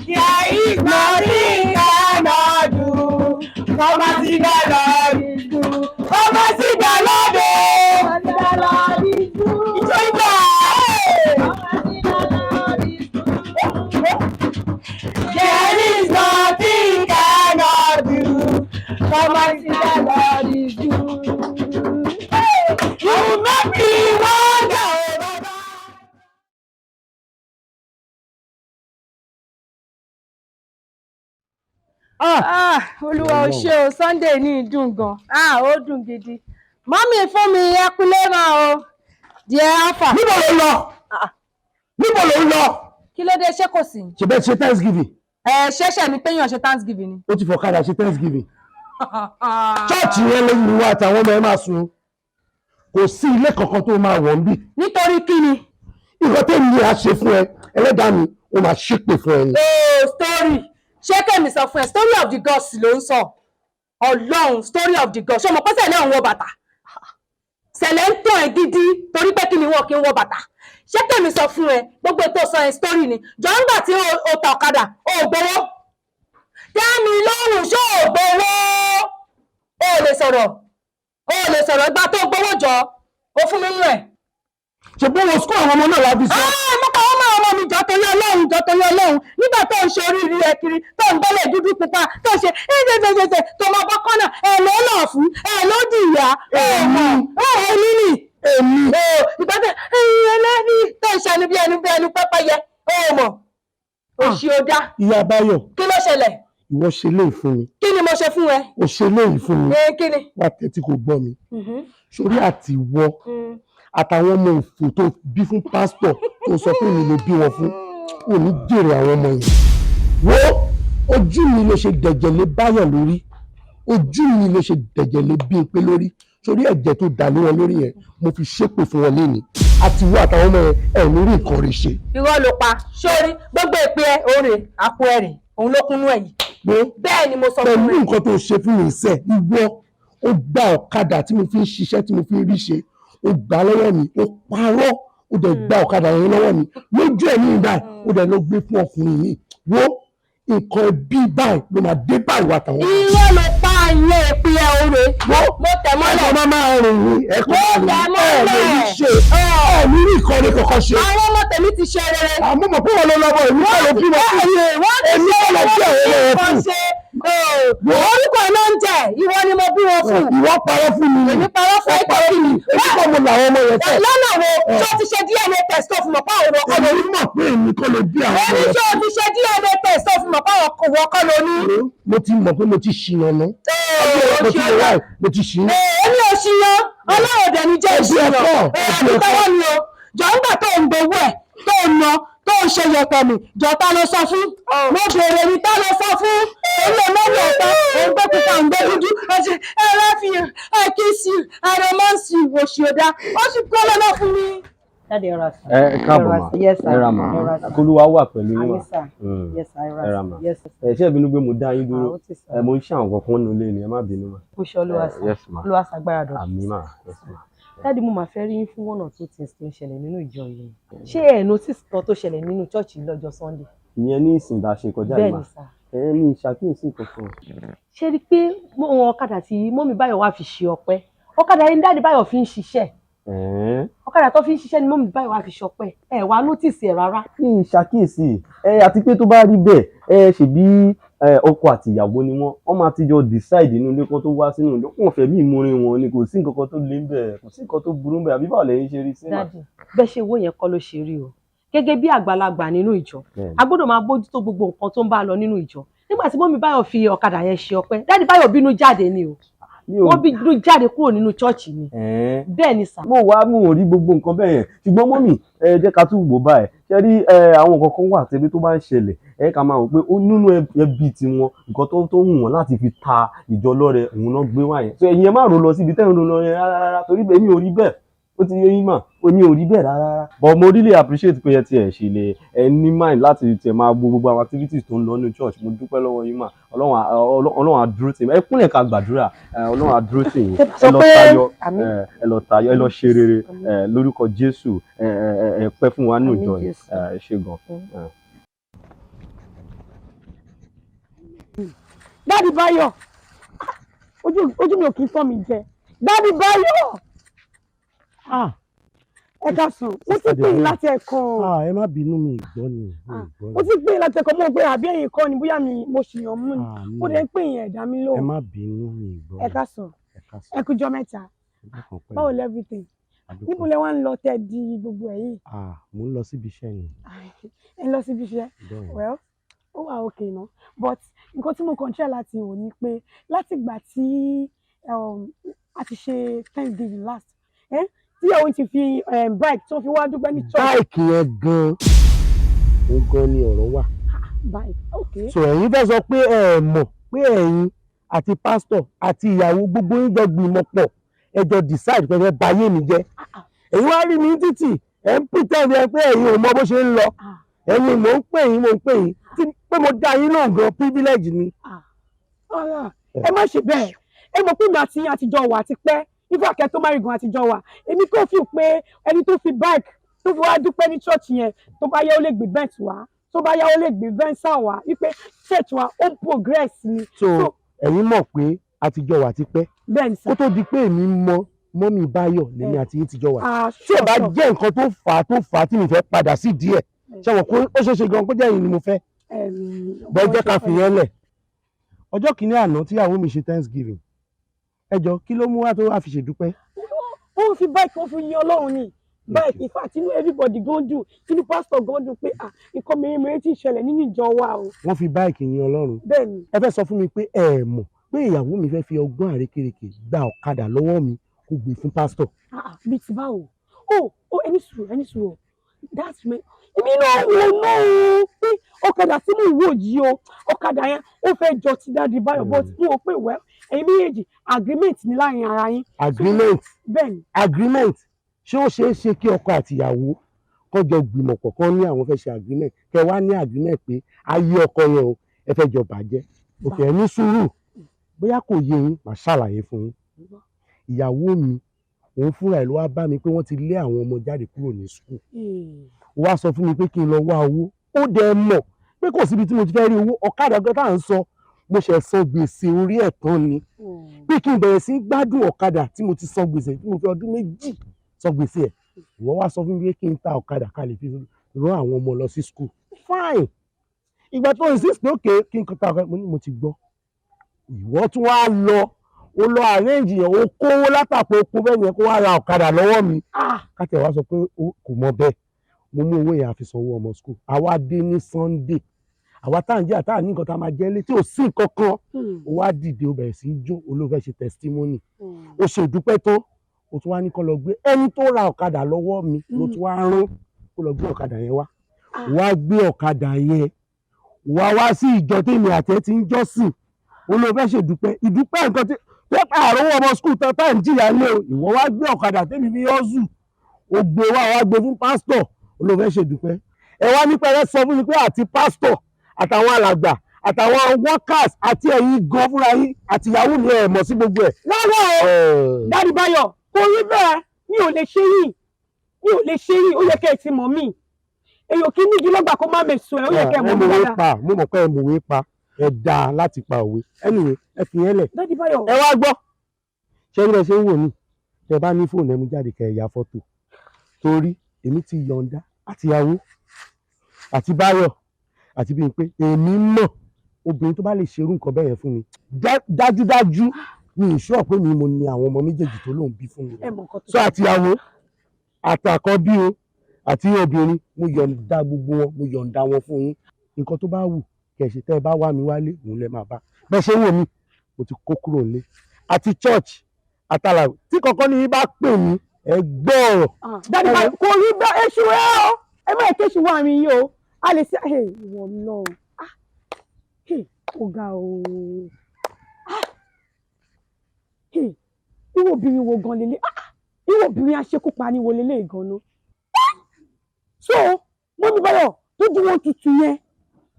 There is nothing cannot do. Come and see the Lord is good. Come and see the Lord. The Lord is good. Ìjọ ìgbà. There is nothing cannot do. Come and see the Lord is good. You make me wonder. Ah, Olúwa ò ṣe o, Sunday ní ìdùn gan. Ah, ó dùn gidi. Mummy fún mi, ẹ kúlé máa o. Díẹ̀ alpha. Níbo ló ń lọ? Níbo ló ń lọ? Kí ló dé, ṣé kò sí? Ṣe bẹ́ẹ̀ ṣe Thanksgiving? Ẹ ṣẹ̀ṣẹ̀ ni péyàn ṣe Thanksgiving ni. Ó ti fọ̀kadà ṣe Thanksgiving. Chọ́ọ̀chì yẹn lẹ́yìn ìwọ àtàwọn ọmọ ẹ máa sùn. Kò sí ilé kankan tó máa wọ̀ ń bì. Nítorí kí ni? Nǹkan tó ní a ṣe fún ẹ, ẹlẹ́dàá mi, ó máa ṣépè fún ẹ ni. Oh, story. Ṣé kẹ́mi sọ fún ẹ, story of the gods ló ń sọ. Ọlọ́run, story of the gods. Ṣé o mọ̀ pé sẹ̀lẹ̀ ń wọ bàtà? Sẹ̀lẹ̀ ń tàn ẹ́ gidi torí pé kí ni wọn kì í wọ bàtà. Ṣé kẹ́mi sọ fún ẹ, gbogbo ètò sọ ẹ story ni. Jọ ń gbà tí o ta ọ̀kadà, o ò gbowó. Dá mi lóhùn, ṣé o ò gbowó? O ò lè sọ̀rọ̀. O ò lè sọ̀rọ̀ ìgbà tó gbowó jọ. O fún mi nínú ẹ̀. Ṣe bó wo school àwọn ọmọ náà láti sọ. Mo kọ́ ọmọ ọmọ mi jọ torí Ọlọ́run, jọ torí Ọlọ́run, nígbà tó ń ṣe oríire ẹ kiri, tó ń gbọ́lẹ̀ dúdú pupa, tó ń ṣe ẹ̀ẹ́dẹ̀ẹ̀dẹ̀, tó máa bọ́ kọ́nà ẹ̀ ló lọ̀ fún ẹ̀ ló di ìyá ẹ̀ mọ̀ ẹ̀ èmi nì. Èmi. Ìgbà tó ẹ̀yìn ẹlẹ́ni tó ń ṣẹnu bí ẹnu bí ẹnu pẹ́pẹ́yẹ, ó mọ̀ òṣì ó dá. Ìyá Báyọ̀. Kí ló ṣẹlẹ̀? Ìwọ ṣe léyìí fún mi. Kí ni mo ṣe fún ẹ? O ṣe léyìí fún mi. Ẹ kí ni? Wá tẹ́tí kò gbọ́ mi. Sórí àti ìwọ àtàwọn ọmọ òfò tó bí fún pásítọ̀ tó sọ pé mi ló bí wọn fún, ò ní jèrè àwọn ọmọ yẹn. Wo ojú mi ló ṣe dẹ̀jẹ̀ lé Báyọ̀ lórí, ojú mi ló ṣe dẹ̀jẹ̀ lé Bímpé lórí, sórí ẹ̀jẹ̀ tó dà lé wọn lórí yẹn mo fi ṣépè fún wọn lénìí. Àti ìwọ àtàwọn ọmọ yẹn ẹ̀ ní rí nǹkan rẹ̀ ṣe. Irọ́ ló pa, sórí gbogbo èpè ẹ òun rè àpò ẹ rè òun ló kúnú ẹ yìí. Bẹ́ẹ̀ ni mo sọ fún ẹ. Pẹ̀lú nǹkan tó ṣe fún mi sẹ́, ìwọ ó gba ọ̀kadà tí mo fi ń ṣiṣẹ́ tí mo fi ń rí ṣe, ó gbà lọ́wọ́ mi, ó parọ́, ó dẹ̀ gba ọ̀kadà yẹn lọ́wọ́ mi lójú ẹ̀mí báyìí, ó dẹ̀ lọ gbé fún ọkùnrin mi. Wo nǹkan bí báyìí ló máa dé báyìí wà tàwọn. Irọ́ ló pa ìyẹn èpè ẹ òun rè. Mo tẹ̀ mọ́lẹ̀. Ẹ̀kọ́ máa máa rìn ní ẹ̀kọ́ Mo tẹ̀ máa rìn ní ẹ̀ mọ́lẹ̀. lè ṣe ẹ̀ ní rí ìkọ́ni kankan ṣe. Àwọn ọmọ tèmi ti ṣe rere. Àmọ́ mọ̀ pé wọ́n lọ lọ́wọ́ èmi kọ́ ló bímọ fún. Wọ́n ti Èmi ṣe kọ́ ló bí àwọn ọmọ yẹn nǹkan fún. ṣe. Orúkọ ló ń jẹ, ìwọ ni mo bí wọn fún. Ìwọ parọ́ fún mi. Èmi parọ́ fún ẹ pé kí ni? Èmi kọ́ mo làwọn ọmọ yẹn fẹ́. Lọ́nà wo ṣé o ti ṣe DNA test tó fi mọ̀ pé àwọn ọkọ ló ní? Èmi mọ̀ pé èmi kọ́ ló bí àwọn ọmọ Èmi yẹn. ṣé o ti ṣe DNA test tó fi mọ̀ pé àwọn ọkọ ló ní? Mo ti mọ̀ pé mo ti ṣìyàn ná. Mo ti wá mo ti ṣìyàn. Èmi ò ṣìyàn, Ọlọ́run dẹ̀ ní jẹ́ ìṣìyàn. Àbí tọwọ́ mi o, jọ ń gbà tó ń gbowó ẹ̀, tó ń ná, tó ń ṣe yọ̀tọ̀ mi, jọ ta ló sọ fún? Mo bèrè ni ta ló sọ fún? Èmi ò mọ́wọ́ ọ̀tọ̀, òun gbé pupa, òun gbé dúdú, ẹ ṣe ẹ love you, I kiss you, I romance you, òṣì ọ̀dà, ó sì kọ́ lọ́nà fún mi. Daddy, ẹ ra sir. Ẹ káàbọ̀ mà. Yes, sir. Ẹ ra mà. Ẹ ra sir. Kólúwa wà pẹ̀lú yín mà. Àmín, sir. Yes, sir. Ẹ Ẹ ra ra mà. sir. Yes, sir. Ẹ ṣé ìbínú pé mo dá yín dúró. Ah, ó ti sir. Ẹ mo ń ṣe àwọn kankan nínú ilé ni, ẹ má bínú mà. Ó ṣe Olúwa sir. Yes ma. Olúwa ṣàgbára dọ̀. Àmín mà. Yes ma. Daddy, mo máa fẹ́ rí yín fún one or two things tó ń ṣẹlẹ̀ nínú ìjọ yìí. Ṣé ẹ notice kan tó ṣẹlẹ̀ nínú church yìí lọ́jọ́ Sunday? Ìyẹn ní ìsìn tá a ṣe kọjá yìí mà. Bẹ́ẹ̀ni, sir. Ẹ ní ìṣàkíyèsí kankan. Ṣé rí i pé wọn ọ̀kadà tí mọ́mí Báyọ̀ wá fi ṣe ọpẹ́? Ọ̀kadà yìí ní Daddy Báyọ̀ fi ń ṣiṣẹ́. Ẹ̀ẹ́n. Ọ̀kadà tó fi ń ṣiṣẹ́ ni mọ́mí Báyọ̀ wá fi ṣọpẹ́. Ẹ wá notice ẹ̀ rárá. Ní ìṣàkíyèsí ẹ àti pé tó bá rí bẹ́ẹ̀ ẹ ṣèbí ẹ, ọkọ àti ìyàwó ni wọ́n wọ́n máa ti jọ decide inú ilé kan tó wá sínú ilé kàn fẹ́ bí ìmúrin wọn ni, kò sí nǹkan kan tó le ń bẹ̀, kò sí nǹkan tó burú ń bẹ̀, àbí báwo lẹ̀yin ṣe rí sí mà. Daddy, bẹ́ẹ̀ ṣe wo yẹn kọ́ ló ṣe rí o. Gẹ́gẹ́ bí àgbàlagbà nínú ìjọ, Bẹ́ẹ̀ni. a gbọ́dọ̀ máa bójútó gbogbo nǹkan tó ń bá lọ nínú ìjọ. Nígbà tí mọ́mí Báyọ̀ fi ọ̀kadà yẹn ṣe ọpẹ́, Daddy Báyọ̀ bínú jáde ni o. Wọ́n bínú jáde kúrò nínú chọ́ọ̀chì ni. Ẹ̀ẹ́n. Bẹ́ẹ̀ ni sà. Mo wá mo ò rí gbogbo nǹkan bẹ́ẹ̀ yẹn, ṣùgbọ́n mọ́mì ẹ jẹ́ ká tún wò báyìí. Ṣe rí ẹ, àwọn nǹkan kan wà tẹ́bí tó bá ń ṣẹlẹ̀, ẹ ká máa wò pé ó nínú ẹbí tiwọn nǹkan tó wù wọ́n láti fi ta ìjọ lọ́rẹ òun náà gbé wá yẹn. So ẹ̀yin ẹ má rò lọ síbi tẹ́ ń rò lọ yẹn rárá rárá, torí èmi ò rí bẹ́ẹ̀. Ó ti yé yín mà, èmi ò rí bẹ́ẹ̀ rárá rárá. But mo really appreciate pé ẹ tiẹ̀ ṣì lè ẹ ní mind láti tiẹ̀ máa wo gbogbo àwọn activities tó ń lọ nínú church. Mo dúpẹ́ lọ́wọ́ yín mà. Ọlọ́run á dúró tì yín. Ẹ kúnlẹ̀ ká gbàdúrà. Ẹ, Ọlọ́run á dúró tì yín. Ẹ lọ tayọ, ẹ ẹ lọ tayọ, ẹ lọ ṣe rere ẹ lórúkọ Jésù. Ẹ ẹ ẹ pẹ́ fún wa nínú Àmín, ìjọ yìí. Jésù. Ẹ ṣé gan. Ẹ. Daddy Báyọ̀, ojú mi ò kì í tọ́ mi jẹ. Daddy Báyọ̀, ẹ káàsán, mo ti pè yín láti ẹ̀kan. Ah, ẹ má bínú, mi ìgbọ́ ni, mi ìgbọ́ Mo ni. ti pè yín láti ẹ̀kan, mo pé àbí ẹ̀yin kọ́ ni, bóyá mi mo ṣìyàn mú ni. Mo dẹ̀ ń pè yín, ẹ̀dá mi Ẹ lóhùn. má bínú, mi ìgbọ́ Ẹ ni. káàsán, Ẹ káàsán. ẹ kújọ́ mẹ́ta. Ẹ kàn pẹ́. Báwo lẹ́fìtìn? Àdúpẹ́. Níbo lẹ wá ń lọ tẹ́ di gbogbo ẹ̀ yìí? Ah, mò ń lọ síbi iṣẹ́ ni. Ẹ lọ síbi iṣẹ́? Bẹ́ẹ̀ni. Well, ó wà okay ná, but nǹkan tí mo kàn try láti wò ni pé látìgbà tí a ti ṣe Thanksgiving last, eh? Tí òun ti fi bike tó fi wá dúpẹ́ ní church. Báìkì yẹn gan-an, òun gan ni ọ̀rọ̀ wà. Bike, okay. So ẹ̀yin fẹ́ sọ pé ẹ mọ̀ pé ẹ̀yin àti pásítọ̀ àti ìyàwó gbogbo yín jọ gbìmọ̀ pọ̀, ẹ jọ decide pé ẹ fẹ́ ba ayé mi jẹ́. Ẹ̀yin wá rí mi ní títì, ẹ̀ ń pretend ẹ pé ẹ̀yin ò mọ bó ṣe ń lọ. Ẹ̀yin mò ń pè yín, mò ń pè yín tí pé mo dá yín lóhùn gan privilege ni. Ọ̀rọ̀ ẹ má ṣe bẹ́ẹ̀. Ẹ mọ̀ pé mi àti yín àtijọ́ wà ti pẹ́, ifá kẹ́ tó má rí gan àtijọ́ wà. Èmi kò fi pé ẹni tó fi bike tó fi wá dúpẹ́ ní church yẹn, tó bá yẹ ó lè gbé bent wá, tó bá yá ó lè gbé venza wá, wípé church wa ó ń progress ni. So ẹ̀yin mọ̀ pé àtijọ́ wà ti pẹ́. Bẹ́ẹ̀ni sà. Kó tó di pé èmi mọ mọ́mì Báyọ̀ lèmi àti yín ti jọ wà. Ah, Tí ò bá sure, sure. jẹ́ nǹkan tó fà á tí mi fẹ́ padà sí díẹ̀, ṣé wọn kó ó ṣeé ṣe gan kó jẹ́ ẹ̀yin ni mo fẹ́. Bẹ́ẹ̀ jẹ́ ká fìyẹn lẹ̀. Ọjọ́ kìíní àná tíyàwó mi ṣe Thanksgiving, ẹ jọ kí ló mú wá tó wá fi ṣèdúpẹ́? Ó fi bike, ó fi yin Ọlọ́run ni. Bike, in fact, inú everybody gan dùn, inú pastor gan dùn pé ah, nǹkan mèremère tí ń ṣẹlẹ̀ nínú ìjọ wa o. Wọ́n fi bike yin Ọlọ́run? Bẹ́ẹ̀ni. Ẹ fẹ́ sọ fún mi pé ẹ mọ̀ pé ìyàwó mi fẹ́ fi ọgbọ́n àrékérekè gba ọ̀kadà lọ́wọ́ mi kó gbé fún pásítọ̀? Ah ah, bíi ti báwo? Ó ẹni sùúrù, ẹni sùúrù, that's me. Èmi náà wò náà o pé ọ̀kadà tí mò ń wò yìí o, ọ̀kadà yẹn ó fẹ́ jọ ti Daddy Báyọ̀, but mo rò pé well, ẹ̀yin méjèèjì, agreement ní láàrin ara yín. Agreement? Bẹ́ẹ̀ni. Agreement? Ṣé ó ṣeé ṣe kí ọkọ àtìyàwó kó jọ gbìmọ̀ pọ̀ kán ní àwọn fẹ́ ṣe agreement, kẹ wá ní agreement pé ayé ọkọ yẹn o, ẹ fẹ́ jọ bàjẹ́? Òkè, ẹ ní sùúrù, bóyá kò yé yín, màá ṣàlàyé fún yín. Ìyàwó mi, òun fúnra ẹ̀ ló wá bá mi pé wọ́n ti lé àwọn ọmọ jáde kúrò ní school. Ó wá sọ fún mi pé kí n lọ wá owó. Ó dẹ̀ mọ̀ pé kò síbi tí mo ti fẹ́ rí owó. Ọ̀kadà gan tá à ń sọ, mo ṣẹ̀ san gbèsè orí ẹ̀ tán ni, pé kí n bẹ̀rẹ̀ sí í gbádùn ọ̀kadà tí mo ti san gbèsè, tí mo fi ọdún 2 san gbèsè ẹ̀. Ìwọ wá sọ fún mi pé kí n ta ọ̀kadà ká lè fi rán àwọn ọmọ lọ sí school. Fine. Ìgbà tó insist pé okay, kí n ta ọ̀kadà, mo ní mo ti gbọ́. Ìwọ tún wá lọ, ó lọ arrange yẹn, ó kówó látàpọ̀ oko bẹ́ẹ̀ yẹn kó wá ra ọ̀kadà lọ́wọ́ mi. Kátẹ̀ wá sọ pé kò mọ bẹ́ẹ̀, mo mú owó yẹn àfi sanwó ọmọ school. Àwa dé ní Sunday, àwa tá à ń jẹ́ àtà ní nǹkan tá a máa jẹ́ lé tí ò sí nǹkan kan, ó wá dìde, ó bẹ̀rẹ̀ sí í jó, olóòfẹ́ ṣe testimony, ó ṣe ìdúpẹ́ tó, ó tún wá ní kó lọ gbé ẹni tó ra ọ̀kadà lọ́wọ́ mi, ló tún wá rán kó lọ gbé ọ̀kadà yẹn wá. Wá gbé ọ̀kadà yẹn wá wá sí ìjọ tèmi àti ẹ ti ń jọ́sìn, olóòfẹ́ ṣe ìdúpẹ́, ìdúpẹ́ nǹkan tí pépà àrówó ọmọ skul tán tá à ń jìyà lé o. Ìwọ wá gbé ọ̀kadà tèmi fi yọ́sù, ó gbé wá, wá gbé fún pásítọ̀, olóòfẹ́ ṣe ìdúpẹ́. Ẹ wá ní pẹ́rẹ́ sọ fún mi pé àti pásítọ̀ àtàwọn alàgbà àtàwọn workers àti ẹ̀yin gan fúnra yín àti ìyàwó mi ẹ̀ mọ̀ sí gbogbo ẹ̀. Rárá o, Daddy Báyọ̀, kò rí bẹ́ẹ̀. Mi ò lè ṣe yìí, mi ò lè ṣe yìí. Ó yẹ kẹ́ ẹ ti mọ̀ mí. Èèyàn kì í nígi lọ́gbà kó má mèso ẹ̀. Ó yẹ kẹ́ ẹ mọ̀ mí ẹ mọ̀wé dáadáa. pa, mo mọ̀ pé ẹ mọ̀wé pa, ẹ dáa láti pa òwe. Anyway, ẹ fi yẹn lẹ̀. Daddy Báyọ̀. Ẹ wá gbọ́, ṣé bí ẹ ṣe ń wò mí, tẹ bá ní fóònù ẹ mú jáde kẹ́ ẹ ya fọ́tò, torí èmi ti yọ̀ǹda àtìyàwó àti Báyọ̀ àti Bímpé. Èmi mọ̀ obìnrin tó bá lè ṣerú nǹkan bẹ́ẹ̀ yẹn fún mi, dájúdájú mi ì sọ pé mi mo ní àwọn ọmọ méjèèjì tó lóun bí fún mi. Ẹ mọ̀ nǹkan tó Sọ àtìyàwó àtàkọ́bí o àti obìnrin, mo yọ̀ǹda gbogbo wọn, mo yọ̀ǹda wọn fún yín. Nǹkan tó bá wù kẹ̀ ṣe, tẹ́ ẹ bá wá mi wálé, òun lẹ máa bá bẹ́ẹ̀ ṣe ń wò mí. Mo ti kó kúrò nílé àti church àtàlà tí kankan ní yín bá pè mí, ẹ gbọ́ ọ̀rọ̀. Daddy Báyọ̀, kò rí bẹ́ẹ̀. Èṣù ẹ o, ẹ má èké ṣù wá mi yín o. A lè ṣe ẹ ìwọ lọ. Ó ga o. Irú obìnrin wo gan lélẹ̀? Irú obìnrin aṣekúpani wo lélẹ̀ gan-an? So mọ́mí Báyọ̀ tójú wọn tutù yẹn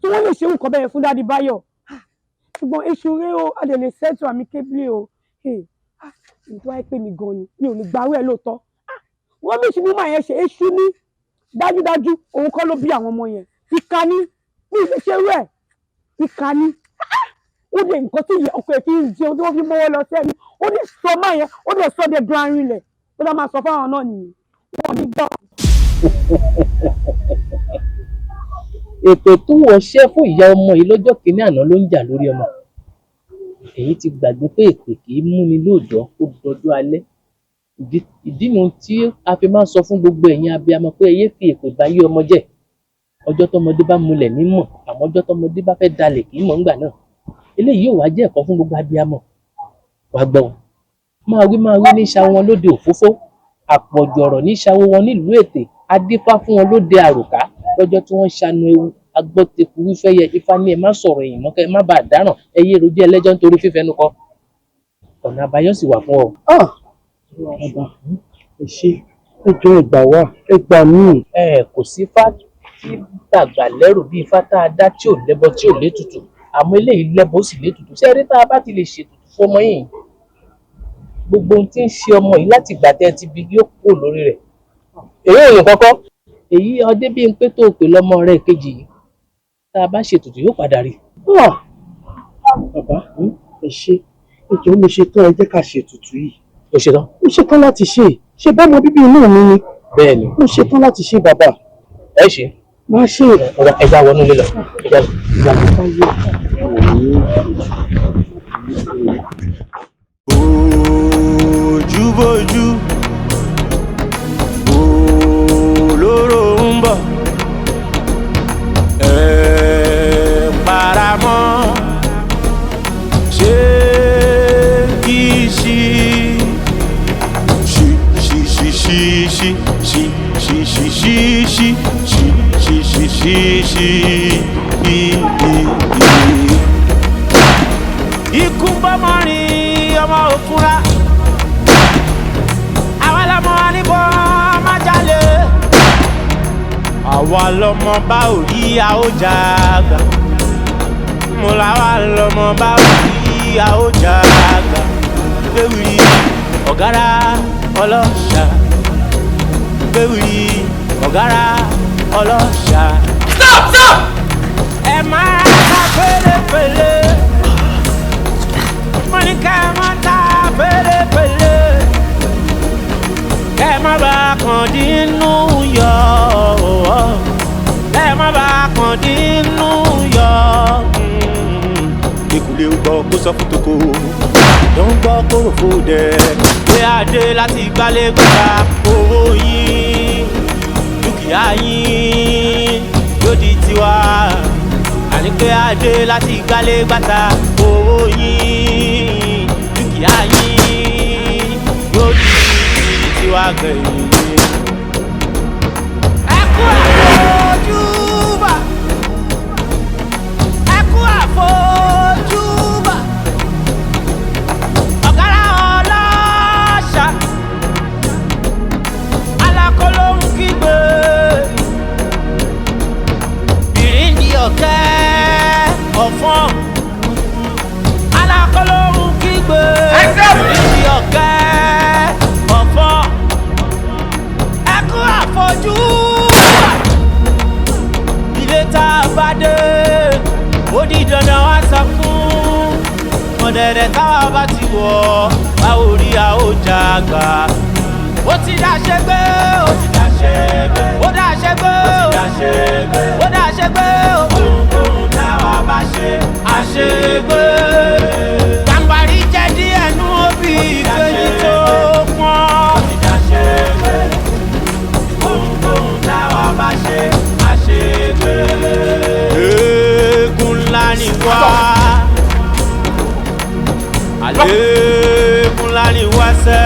tí wọ́n lè ṣe nǹkan bẹ́ẹ̀ fún Daddy Báyọ̀. Ṣùgbọ́n èṣù rẹ o, a lè settle amicably o. Ètò àìpé mi gan ni mi ò lè gbàrú ẹ̀ lóòótọ́. Wọ́n bí ṣubú máa yẹn ṣe èṣù ní dájúdájú òun kọ́ ló bí àwọn ọmọ yẹn. Ìkà ni, mi ò lè ṣerú ẹ̀. Ìkà ni. Ó lè nǹkan tí ìyá ọkọ ẹ̀ fi ń jẹun tí wọ́n fi mọ́wọ́ lọ sẹ́nu, ó lè sọ máa yẹn, ó lè sọ de dun arinlẹ̀ tó bá máa sọ fáwọn náà nìyẹn, wọn ò ní gbọ́. Èpè tó wọṣẹ́ fún ìyá ọmọ yìí lọ́jọ́ kìíní àná ló ń jà lórí ọmọ. Èyí ti gbàgbé pé èpè kì í múni lóòjọ́ kó dọjọ́ alẹ́. Ìdí nu tí a fi máa ń sọ fún gbogbo ẹ̀yin abiyamọ pé ẹ yéé fi èpè bayé ọmọ jẹ́. Ọjọ́ tọmọdé bá mulẹ̀ ní mọ̀, àmọ́ ọjọ́ tọmọdé bá fẹ́ dalẹ̀ kì í mọ̀ ńgbà náà. Eléyìí yóò wá jẹ́ ẹ̀kọ́ fún gbogbo abiyamọ. Wàá gbọ́ o, máa wí máa wí ní ṣawo wọn lóde òfófó, àpọ̀jù ọ̀rọ̀ ní ṣawo wọn nílùú ètè, adífá fún wọn lóde àròká lọ́jọ́ tí wọ́n ṣanu ewu agbọ́teku wífẹ́yẹ. Ifá ní ẹ má sọ̀rọ̀ èyìn mọ́ kẹ́ ẹ má bàa dáràn, ẹ yé rojú ẹlẹ́jọ́ nítorí fífẹnu kọ. Ọ̀nà àbáyọ sì wà fún ọ. Bàbá, ẹ ṣé, ẹ jọ̀ọ́ ẹ gbà wá, ẹ gbà mí. Ẹ kò sí fá tí dàgbà lẹ́rù bí ifá tá a dá tí ò lẹ́bọ tí ò létùtù, àmọ́ eléyìí lẹ́bọ ó sì létùtù. Ṣé ẹ rí, tá a bá ti lè ṣètùtù fún ọmọ yìí, gbogbo ohun tí ń ṣe ọmọ yìí láti ìgbà tẹ́ ẹ ti bí yóò kúrò lórí rẹ̀. Èyí ò yìn kọ́kọ́ èyí ọdẹ bíi pé tó o pè lọ́mọ rẹ̀ kejì yìí, tá a bá ṣètùtù yóò padà rí. Bàbá, ẹ ṣé, ẹ jọ̀ọ́ mo ṣe tán, ẹ jẹ́ ká ṣètùtù yìí. O ṣe tán? Mo ṣe tán láti ṣe, ṣe bá ọmọ bíbí inú mi ni. Bẹ́ẹ̀ni. Mo ṣe tán láti ṣe, bàbá. Ẹ ṣe. Má ṣe. Ọ̀rọ̀ ẹja wọnú ilé lọ. Ẹja lọ. Ojúbójú olóró ń bọ̀, ẹ paramọ́ ṣé kí ṣí ṣí ṣí ṣí ṣí ṣí ṣí ṣí ṣí ṣí ṣí ṣí ṣí ṣí ṣí ṣí. Ikú bọ́mọ rìn, ọmọ òfúnra, àwa lọmọ níbọn má jalè, àwa lọmọ bá ò rí a ó jà àgbà, mo làwa lọmọ bá ò rí a ó jà àgbà. Gbéwìrì ọ̀gára ọlọ́ṣà, gbéwìrì ọ̀gára ọlọ́ṣà. Stop, stop! Ẹ máa ta pélépélé, mo ní ká ẹ má ta pélépélé, kẹ́ ẹ má bàa kàn dínú yọ, kẹ́ ẹ má bàa kàn dínú yọ. Kékulé ó gbọ́ kó sọ fún toko. Ló ń gbọ́ kóró fòdẹ. Pé adé láti gbálé gbàgbà owó yín, dúkìá yín yóò di tiwa. Àní pé adé láti gbálé gbàtà owó yín, dúkìá yín yóò di tiwa gbẹ̀yìn. Ẹ kú àfojúbà, ẹ kú àfojúbà, ọ̀gára ọlọ́ṣà alákòóló ń kígbe, bìrìndì ọ̀kẹ́ ọ̀fọ́n, alákòóló ń kígbe, bìrìndì ọ̀kẹ́ ọ̀fọ́n, ẹ kú àfojúbà. Ilé tá a bá dé, ó di dandan wá sọ fún ọ̀dẹ̀dẹ̀ táwa bá ti wọ̀, báwo rí a ó já gbà. Ó ti dáṣẹ́ gbé, ó ti dáṣẹ́ gbé, ó dáṣẹ́ gbé, ó dáṣẹ́ gbé, ó dáṣẹ́ gbé. Ohunkóhun táwa bá ṣe, àṣegbé. Gàmbàrí jẹ́ díẹ̀ nú òbí ìgbéyìí tó pọ́n. Ó ti dáṣẹ́ gbé, ohunkóhun táwa bá ṣe, àṣegbé. Eégún ńlá ni wá, àlékún ńlá ni wá sẹ́.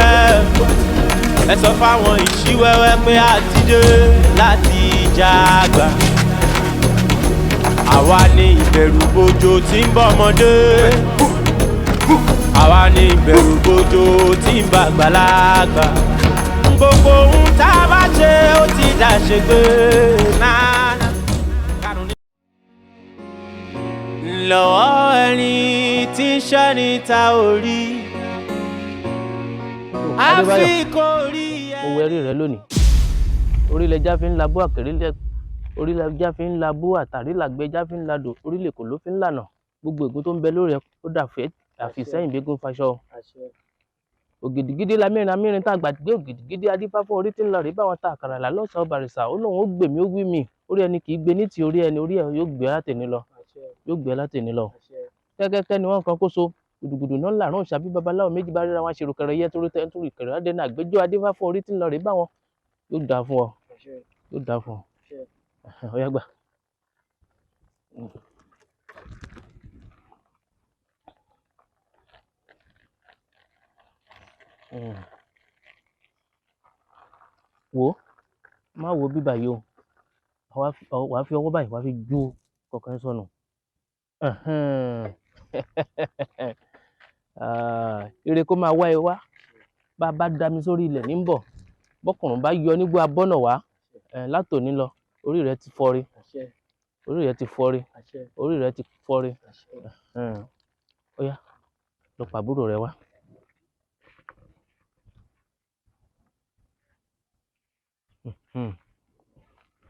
Ẹ sọ fáwọn ìṣíwẹ́wẹ́ pé a ti dé láti jàgbá. Àwa ní ìbẹ̀rù bojo tí ń bọ̀ ọmọdé. Àwa ní ìbẹ̀rù bojo tí ń bá àgbàlagbà. Gbogbo ohun tá a bá ṣe ó ti dàṣegbé náà. Lọ́wọ́ ẹni tí ń ṣẹ́ni ta orí. Adébáyọ̀, Àfi kò rí ẹ. mo wẹ rí rẹ lónìí. Orílẹ̀-èdè fi ń labú àkèrè, orílẹ̀-èdè fi ń labú àtàrí, làgbẹ́já fi ń ladò, orílẹ̀ kò ló fi ń lànà. Gbogbo ègún tó ń bẹ lórí ẹ ó dàfẹ́ àfìsẹ́yìn gbégún faṣọ. Ògìdìgídí la mẹ́rin amírin tá a gbàgbé ògìdìgídí, adífáfọ́ orí tí ń lọ rí báwọn ta àkàrà là lọ́sàn-án bàrìsà. Ó lóun ó gbè mí, ó wí mi, orí ẹni kì í gbé ní ti orí ẹni, orí ẹ yóò gbé látẹ̀ní lọ, yóò gbé látẹ̀ní lọ. Kẹ́kẹ́kẹ́ ni wọ́n kan kó so gudugudu náà làrán òṣàbí. Babaláwo méjì bá ríra wọn aṣèrò kẹrẹ yẹ torí tẹ nítorí kẹrẹ adé náà àgbẹjọ. Adífáfọ́ orí tí ń lọ rí báwọn, yóò dáa fún ọ, yóò dáa fún ọ. Ó yá, gbà. Wò ó, má wo bíbà yìí o. Wàá fi ọwọ́ báyìí, wàá fi ju kọ̀ọ̀kan sọnù. Ẹ̀hẹ́n. Ah, ire kó máa wá ẹ wá. Bá a bá dami sórí ilẹ̀ ní bọ̀, bọ́kùnrin bá yọ nígbó abọ́nà wá látòní lọ, orí rẹ ti fọ́re, orí rẹ ti fọ́re, orí rẹ ti fọ́re. Ẹ̀hẹ́n. Ó yá, lọ pàbúrò rẹ wá.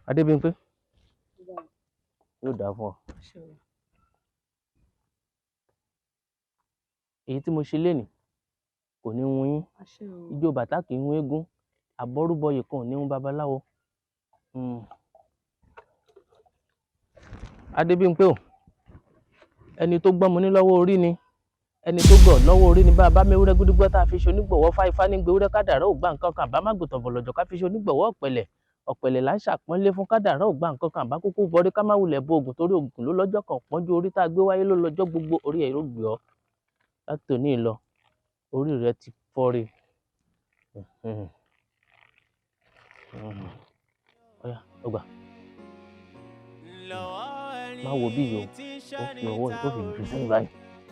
Adébímpé, yóò dáa fún ọ. Èyí tí mo ṣe lénìí kò ní hun yín. Ijó bàtá kì í hun eégún, àbọrúbọyè kan ò ní hun babaláwo. Adébímpé o, ẹni tó gbọ́n mo ní lọ́wọ́ orí ni, ẹni tó gọ̀ lọ́wọ́ orí ni. Bá a bá méwúrẹ́ gúdúgbọ́ tá a fi ṣe onígbọ̀wọ́ fáifá ní gbéwúrẹ́, kádàrá ò gbà nǹkan kan, àbá má gbòtàn bọ̀lọ̀jọ̀ ká fi ṣe onígbọ̀wọ́ ọ̀pẹ̀lẹ̀, ọ̀pẹ̀lẹ̀ là ń ṣàpọ́nlé fún, kádàrá ò gbà nǹkan kan, àbá kúkú bọrí ká má wulẹ̀ bo ògùn, torí ògùn ló lọ́jọ́ kan pọ́njú. Orí tá a gbé wáyé ló lọ́jọ́ gbogbo, orí ẹ̀ ló gbé ọ látòní lọ, orí rẹ ti fọ́re. Ọ̀yá, ọgbà, má wo bí yìí o. Ó fi ọwọ́ yìí, ó fi jù sẹ́yìn báyìí,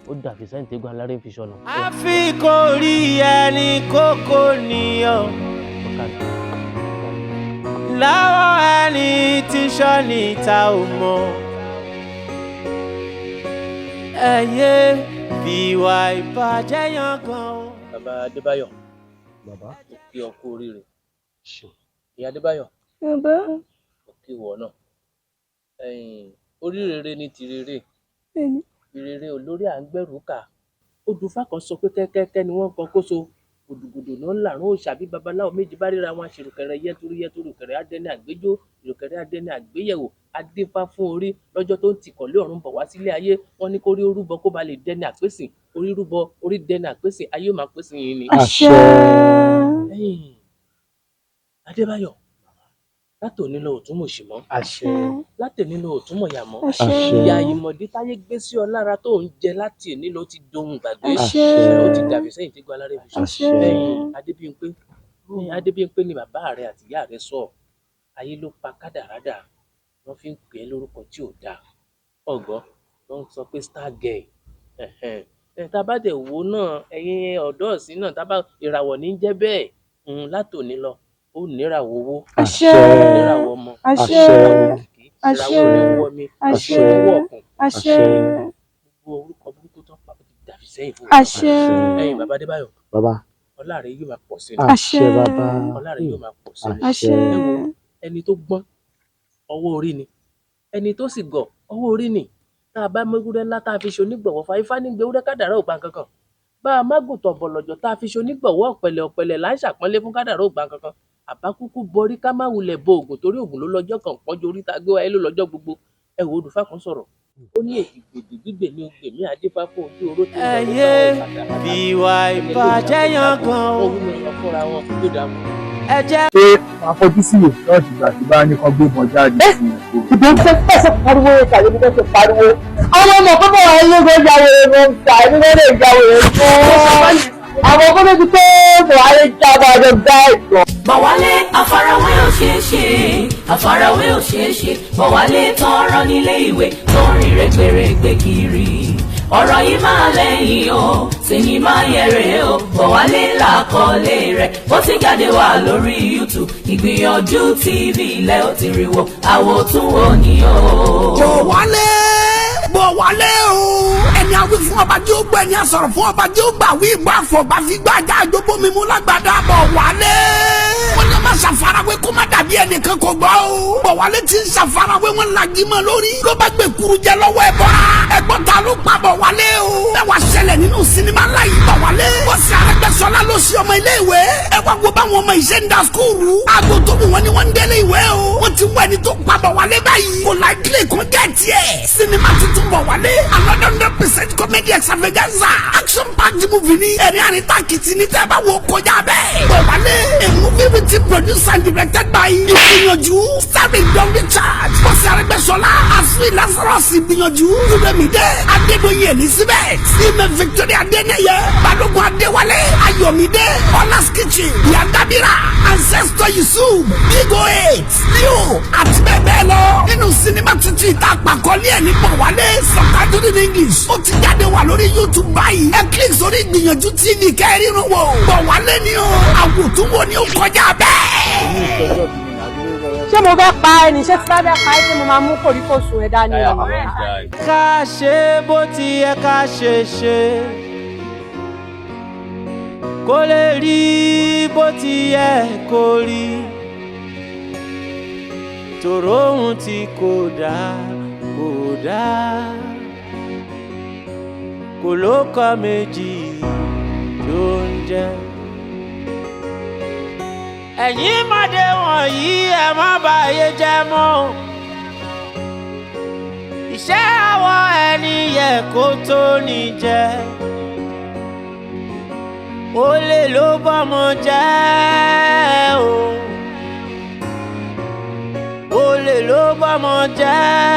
ó dàbí sẹ́yìn tẹ́gun aláré fi sọnù. Àfi kò rí ẹni kókó nìyọ. Lọ́wọ́ ẹni tí sọ́ni ta ò mọ̀. Ẹyẹ fìwà ìbàjẹ́ yan gan o. Bàbá Adébáyọ̀, Bàbá. Mo kí ọ kú oríire. Ìyá Adébáyọ̀, Bàbá. mo kí ìwọ náà. Ẹ̀yin, oríire ni tìrere. Bẹ́ẹ̀ni. Ìrere olórí à ń gbẹ̀rù kà. Odùfá kan sọ pé kẹ́kẹ́kẹ́ ni wọ́n kan kóso. Gòdògòdò náà ń làrún òòṣà. Bí babaláwo méjì bá ríra wọn, aṣèrùkẹrẹ yẹtúrú yẹtúrú kẹrẹ adẹni àgbéjó ìrùkẹrẹ adẹni àgbéyẹ̀wò. Adífá fún orí lọ́jọ́ tó ń tìkọ̀lé ọ̀run bọ̀ wá sílé ayé. Wọ́n ní kó rí orúbọ kó ba lè dẹni àpèsìn. Orí rúbọ, orí dẹni àpèsìn, ayé ò máa pèsè yín ni. Àṣẹ. Ẹ̀yin, Adébáyọ̀, látòní lọ ò tún mọ̀ sí mọ́. Àṣẹ. Látòní lọ ò tún mọ̀ yà mọ́. Àṣẹ. Ìyá ìmọ̀dé táyé gbé sí ọ lára tó ń jẹ láti èní lọ ti dohun gbàgbé. Àṣẹ. Ó ti dàbí sẹ́yìn tí gbọ́ alárẹ̀ fi sọ. Àṣẹ. Ẹ̀yin, Adébímpé, ẹ̀yin, Adébímpé ni bàbá rẹ àti ìyá rẹ sọ. Ayé ló pa kádàrádà, wọ́n fi ń pè é lórúkọ tí ò dáa. Ọ̀gbọ́n, wọ́n ń sọ pé star girl. Ẹ̀hẹ̀n. Ẹ̀, tá a bá dẹ̀ wò náà, ẹ̀yin ọ̀dọ́ ọ̀sìn náà, tá a bá ìràwọ̀ ní jẹ́ bẹ́ẹ̀. Látòní lọ, ó níràwọ̀ owó. Àṣẹ. Ó níràwọ̀ ọmọ. Àṣẹ. Ìràwọ̀ òkìkí. Àṣẹ. Ìràwọ̀ oníwọ́ mi. Àṣẹ. Ìràwọ̀ ọ̀kùn. Àṣẹ. Gbogbo orúkọ burúkú tó ń pa ó ti dàbí sẹ́yìn fún Àṣẹ. Ẹ̀yin bàbá Adébáyọ̀. Bàbá. Ọlá rẹ yóò máa pọ̀ sí ni. Àṣẹ bàbá. Ọlá rẹ yóò máa pọ̀ sí ni. Àṣẹ. Ẹ wo, ẹni tó gbọ́n ọwọ́ orí ni, ẹni tó sì gọ̀ ọwọ́ orí ni. Tá a bá mẹ́wúrẹ́ ńlá tá a fi ṣe onígbọ̀wọ́ fa ifá ní gbẹwúrẹ́, kádàrá ò gbà kankan. Bá a mágùntàn bọ̀lọ̀jọ̀ tá a fi ṣe onígbọ̀wọ́ ọ̀pẹ̀lẹ̀ ọ̀pẹ̀lẹ̀ là ń ṣàpọ́nlé fún, kádàrá ò gbà kankan. Àbákúkú borí ká má wulẹ̀ bo ògùn, torí ògùn ló lọ́jọ́ kan pọ́njú orí tá a gbé wáyé ló lọ́jọ́ gbogbo. Ẹ wo, olùfà kan sọ̀rọ̀, ó ní èdè gbèdè gbígbè ní ogbè mí adífá fún ojú oró tó ń lọ. Ẹyẹ fìwà ìbàjẹ́ yangàn o. Wọ́n wúlò lọ fúnra wọn yóò dà mọ́. Ẹ jẹ́. Ṣé máa fojú sí ìwé ṣọ́ọ̀ṣì ìgbà tí bá ní kán gbébọn jáde sí i? Ìbọn fẹ́ fẹsẹ̀ pariwo tàbí mo fẹ́ pariwo. Àwọn ọmọ tó bọ̀ wáyé ló ń jáwé ló ń ta ẹni wọ́n lè jáwé fún. Àwọn kó tó ti pé Buhari jábọ̀ àjọ gbá ìtàn. Bọ̀wálé, àfarawé ò ṣeé ṣe, àfarawé ò ṣeé ṣe. Bọ̀wálé tán rán nílé ìwé tó ń rìn rẹ́gbẹ̀rẹ́gbẹ̀ kiri. Ọ̀rọ̀ yìí máa lẹ́yìn o, sinimá yẹn rèé o. Bọ̀wálé làkọlé rẹ̀, ó ti jáde wá lórí YouTube. Ìgbìyànjú TV ilẹ̀ ó ti rí wo, àwòtúnwò ni o. Bọ̀wálé, Bọ̀wálé o. Ẹni awi fún ọba tí ó gbọ́, ẹni asọ̀rọ̀ fún ọba tí ó gbà, wí ìgbà àfọ̀bá fi gbà já àjọpọ̀ mímú lágbàdá. Bọ̀wálé. Wọ́n ní ọmọ ṣàfarawé kó má dàbí ẹnìkan kò gbọ́ o. Bọ̀wálé ti ń ṣàfarawé, wọn lagi mọ́ lórí. Ló bá gbé kuru jẹ lọ́wọ́ ẹ bọ́ra. Ẹgbọ́n, ta ló pa Bọ̀wálé o? Ẹ wá ṣẹlẹ̀ nínú sinimá ńlá yìí, Bọ̀wálé. Bọ́sì Arẹ́gbẹ́ṣọlá ló ṣe ọmọ ilé ìwé. Ẹ wá wo báwọn ọmọ ìṣe ń da school. Aago tó wù wọ́n ni wọ́n ń délé ìwé o. Wọ́n ti wọ ẹni tó pa Bọ̀wálé báyìí. Kò láìkílè kó jẹ́ tiẹ̀. Sinimá tuntun Bọ̀wálé. Another 100% comedy extravaganza. Action packed movie ni. Ẹ̀rín àríntàkìtì ní tẹ́ bá wo kọjá bẹ́ẹ̀. Bọ̀wálé, a movie written, produced and directed by Ìgbìyànjú, starring Don Richard. Bọ́sì Arẹ́gbẹ́ṣọlá, Asui Lazarus Ìgbìyànjú, Rúbẹ̀mídé, Adédọ̀yìn Elizabeth, Ime Victoria Adéníyẹ, Balógun Adéwálé, Ayọ̀mídé, Ọlás Kitchen, Yandabira, Ancestor Yusuf, Big O Eight, Leo, àti bẹ́ẹ̀ bẹ́ẹ̀ lọ. Nínú sinimá tuntun ìta àpàkọ́lé ẹ̀ ní Bọ̀wálé, subtitled in English. Ó ti jáde wà lórí YouTube báyìí. Ẹ click sórí Ìgbìyànjú TV kẹ́rìnrún wò. Bọ̀wálé ni o, àwòtúnwò ni ó kọjá bẹ́ẹ̀. Ṣé mo fẹ́ pa ẹni? Ṣé tí bá fẹ́ pa ẹ́, ṣé mo máa mú kòríkòsùn ẹ dání o? Ká ṣe bó ti yẹ ká ṣe ṣe, kó lè rí bó ti yẹ kó rí, tòró ohun tí kò dáa kò dáa, kò lóko méjì tó ń jẹ́. Ẹ̀yin mọ̀dé wọ̀nyí, ẹ má bàyé jẹ́ mọ́. Iṣẹ́ àwọn ẹni yẹ kó tó ní jẹ́, olè ló bọ́mọ jẹ́ o, olè ló bọ́mọ jẹ́.